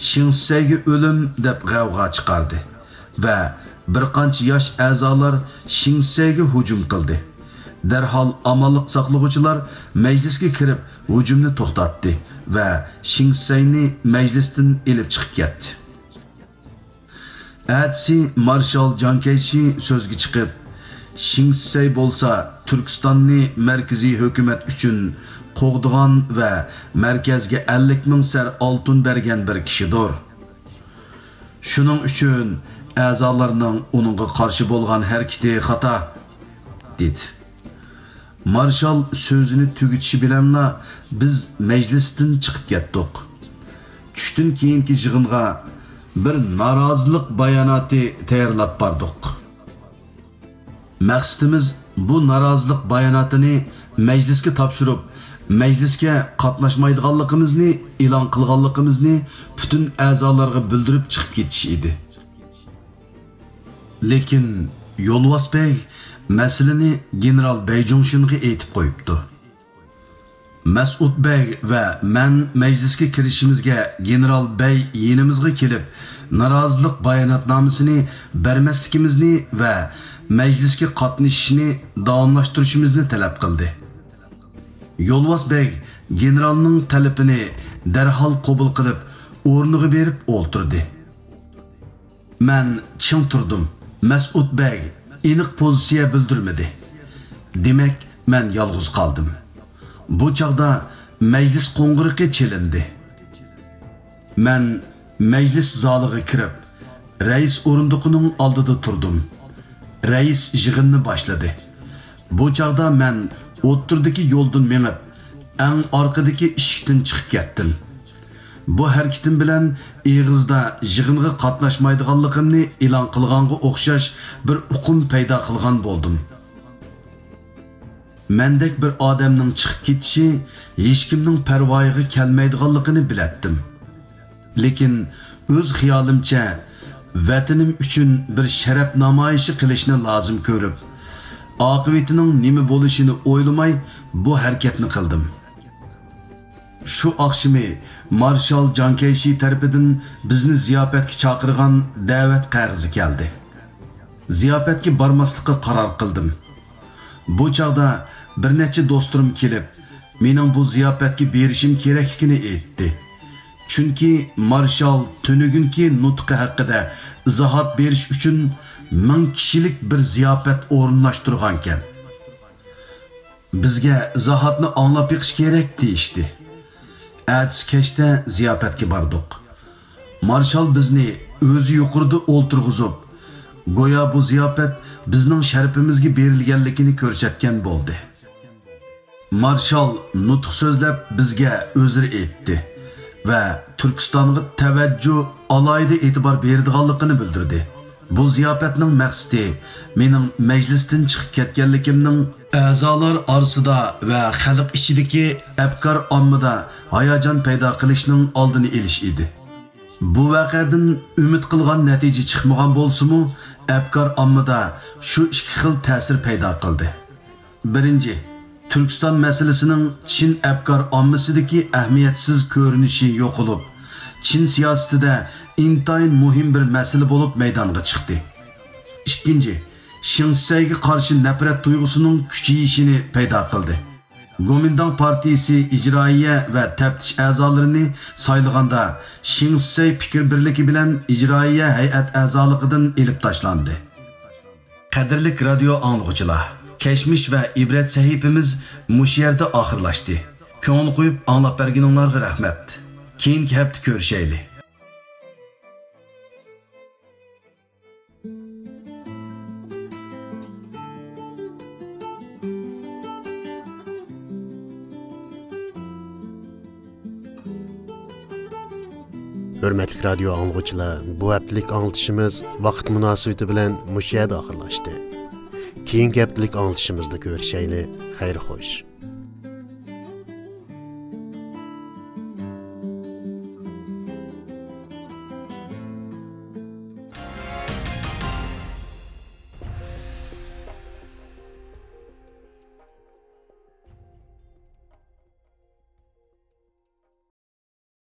«شېڭ شىسەيگە ئۆلۈم» دەپ غەۋغا چىقاردى ۋە بىر قانچە ياش ئەزالار شېڭ شىسەيگە ھۇجۇم قىلدى. دەرھال ئامانلىق ساقلىغۇچىلار مەجلىسكە كىرىپ ھۇجۇمنى توختاتتى ۋە شېڭ شىسەينى مەجلىستىن ئېلىپ چىقىپ كەتتى. ئەتىسى مارشال جاڭ كەيشى سۆزگە چىقىپ، شېڭ شىسەي بولسا تۈركىستاننى مەركىزىي ھۆكۈمەت ئۈچۈن قوغدىغان ۋە مەركەزگە ئەللىك مىڭ سەر ئالتۇن بەرگەن بىر كىشىدۇر. شۇنىڭ ئۈچۈن ئەزالارنىڭ ئۇنىڭغا قارشى بولغان ھەرىكىتى خاتا، دېدى. مارشال سۆزىنى تۈگىتىشى بىلەنلا بىز مەجلىستىن چىقىپ كەتتۇق. چۈشتىن كېيىنكى يىغىنغا بىر نارازىلىق باياناتى تەييارلاپ باردۇق. مەقسىتىمىز بۇ نارازىلىق باياناتىنى مەجلىسكە تاپشۇرۇپ، مەجلىسكە قاتناشمايدىغانلىقىمىزنى ئېلان قىلغانلىقىمىزنى پۈتۈن ئەزالارغا بىلدۈرۈپ چىقىپ كېتىش ئىدى. لېكىن يولۋاس بەگ مەسىلىنى گېنېرال بەي جۇڭشىنغا ئېيتىپ قويۇپتۇ. مەسئۇد بەگ ۋە مەن مەجلىسكە كىرىشىمىزگە گېنېرال بەي يېنىمىزغا كېلىپ، نارازىلىق باياناتنامىسىنى بەرمەسلىكىمىزنى ۋە مەجلىسكە قاتنىشىشنى داۋاملاشتۇرۇشىمىزنى تەلەپ قىلدى. يولۋاس بەگ گېنېرالنىڭ تەلىپىنى دەرھال قوبۇل قىلىپ، ئورنىغا بېرىپ ئولتۇردى. مەن چىڭ تۇردۇم. مەسئۇد بەگ ئېنىق پوزىتسىيە بىلدۈرمىدى. دېمەك، مەن يالغۇز قالدىم. بۇ چاغدا مەجلىس قوڭغۇرىقى چېلىندى. مەن مەجلىس زالىغا كىرىپ، رەئىس ئورۇندۇقىنىڭ ئالدىدا تۇردۇم. رەئىس يىغىننى باشلىدى. بۇ چاغدا مەن ئوتتۇرىدىكى يولدىن مېڭىپ، ئەڭ ئارقىدىكى ئىشىكتىن چىقىپ كەتتىم. بۇ ھەرىكىتىم بىلەن ئېغىزدا يىغىنغا قاتناشمايدىغانلىقىمنى ئېلان قىلغانغا ئوخشاش بىر ئۇقۇم پەيدا قىلغان بولدۇم. مەندەك بىر ئادەمنىڭ چىقىپ كېتىشى ھېچكىمنىڭ پەرۋايىغا كەلمەيدىغانلىقىنى بىلەتتىم. لېكىن ئۆز خىيالىمچە، ۋەتىنىم ئۈچۈن بىر شەرەپ نامايىشى قىلىشنى لازىم كۆرۈپ، ئاقىۋىتىنىڭ نېمە بولۇشىنى ئويلىماي بۇ ھەرىكەتنى قىلدىم. شۇ ئاخشىمى مارشال جاڭ كەيشى تەرىپىدىن بىزنى زىياپەتكە چاقىرغان دەۋەت قەغىزى كەلدى. زىياپەتكە بارماسلىققا قارار قىلدىم. بۇ چاغدا بىر نەچچە دوستلىرىم كېلىپ، مېنىڭ بۇ زىياپەتكە بېرىشىم كېرەكلىكىنى ئېيتتى. چۈنكى مارشال تۈنۈگۈنكى نۇتقى ھەققىدە ئىزاھات بېرىش ئۈچۈن مىڭ كىشىلىك بىر زىياپەت ئورۇنلاشتۇرغانىكەن. بىزگە ئىزاھاتنى ئاڭلاپ بېقىش كېرەك، دېيىشتى. ئەتىسى كەچتە زىياپەتكە باردۇق. مارشال بىزنى ئۆزى يۇقىرىدا ئولتۇرغۇزۇپ، گويا بۇ زىياپەت بىزنىڭ شەرىپىمىزگە بېرىلگەنلىكىنى كۆرسەتكەن بولدى. مارشال نۇتۇق سۆزلەپ بىزگە ئۆزرە ئېيتتى ۋە تۈركىستانغا تەۋەججۇ، ئالاھىدە ئېتىبار بېرىدىغانلىقىنى بىلدۈردى. بۇ زىياپەتنىڭ مەقسىتى مېنىڭ مەجلىستىن چىقىپ كەتكەنلىكىمنىڭ، ئەزالار ئارىسىدا ۋە خەلق ئىچىدىكى ئەپكار ئاممىدا ھاياجان پەيدا قىلىشنىڭ ئالدىنى ئېلىش ئىدى. بۇ ۋەقەدىن ئۈمىد قىلغان نەتىجە چىقمىغان بولسىمۇ، ئەپكار ئاممىدا شۇ ئىككى خىل تەسىر پەيدا قىلدى. بىرىنچى، تۈركىستان مەسىلىسىنىڭ چىن ئەپكار ئاممىسىدىكى ئەھمىيەتسىز كۆرۈنۈشى يوقىلىپ، چىن سىياسىتىدە ئىنتايىن مۇھىم بىر مەسىلە بولۇپ مەيدانغا چىقتى. ئىككىنچى، شېڭ شىسەيگە قارشى نەپرەت تۇيغۇسىنىڭ كۈچىيىشىنى پەيدا قىلدى. گومىنداڭ پارتىيىسى ئىجرائىيە ۋە تەپتىش ئەزالىرىنى سايلىغاندا، شېڭ شىسەي پىكىر بىرلىكى بىلەن ئىجرائىيە ھەيئەت ئەزالىقىدىن ئېلىپ تاشلاندى. قەدىرلىك رادىيو ئاڭلىغۇچىلار، كەچمىش ۋە ئىبرەت سەھىپىمىز مۇشۇ يەردە ئاخىرلاشتى. كۆڭۈل قويۇپ ئاڭلاپ بەرگىنىڭلارغا رەھمەت. كېيىنكى ھەپتە كۆرۈشەيلى. ھۆرمەتلىك رادىيو ئاڭلىغۇچىلار، بۇ ھەپتىلىك ئاڭلىتىشىمىز ۋاقىت مۇناسىۋىتى بىلەن مۇشۇ يەردە ئاخىرلاشتى. كېيىنكى ھەپتىلىك ئاڭلىتىشىمىزدا كۆرۈشەيلى. خەير خوش.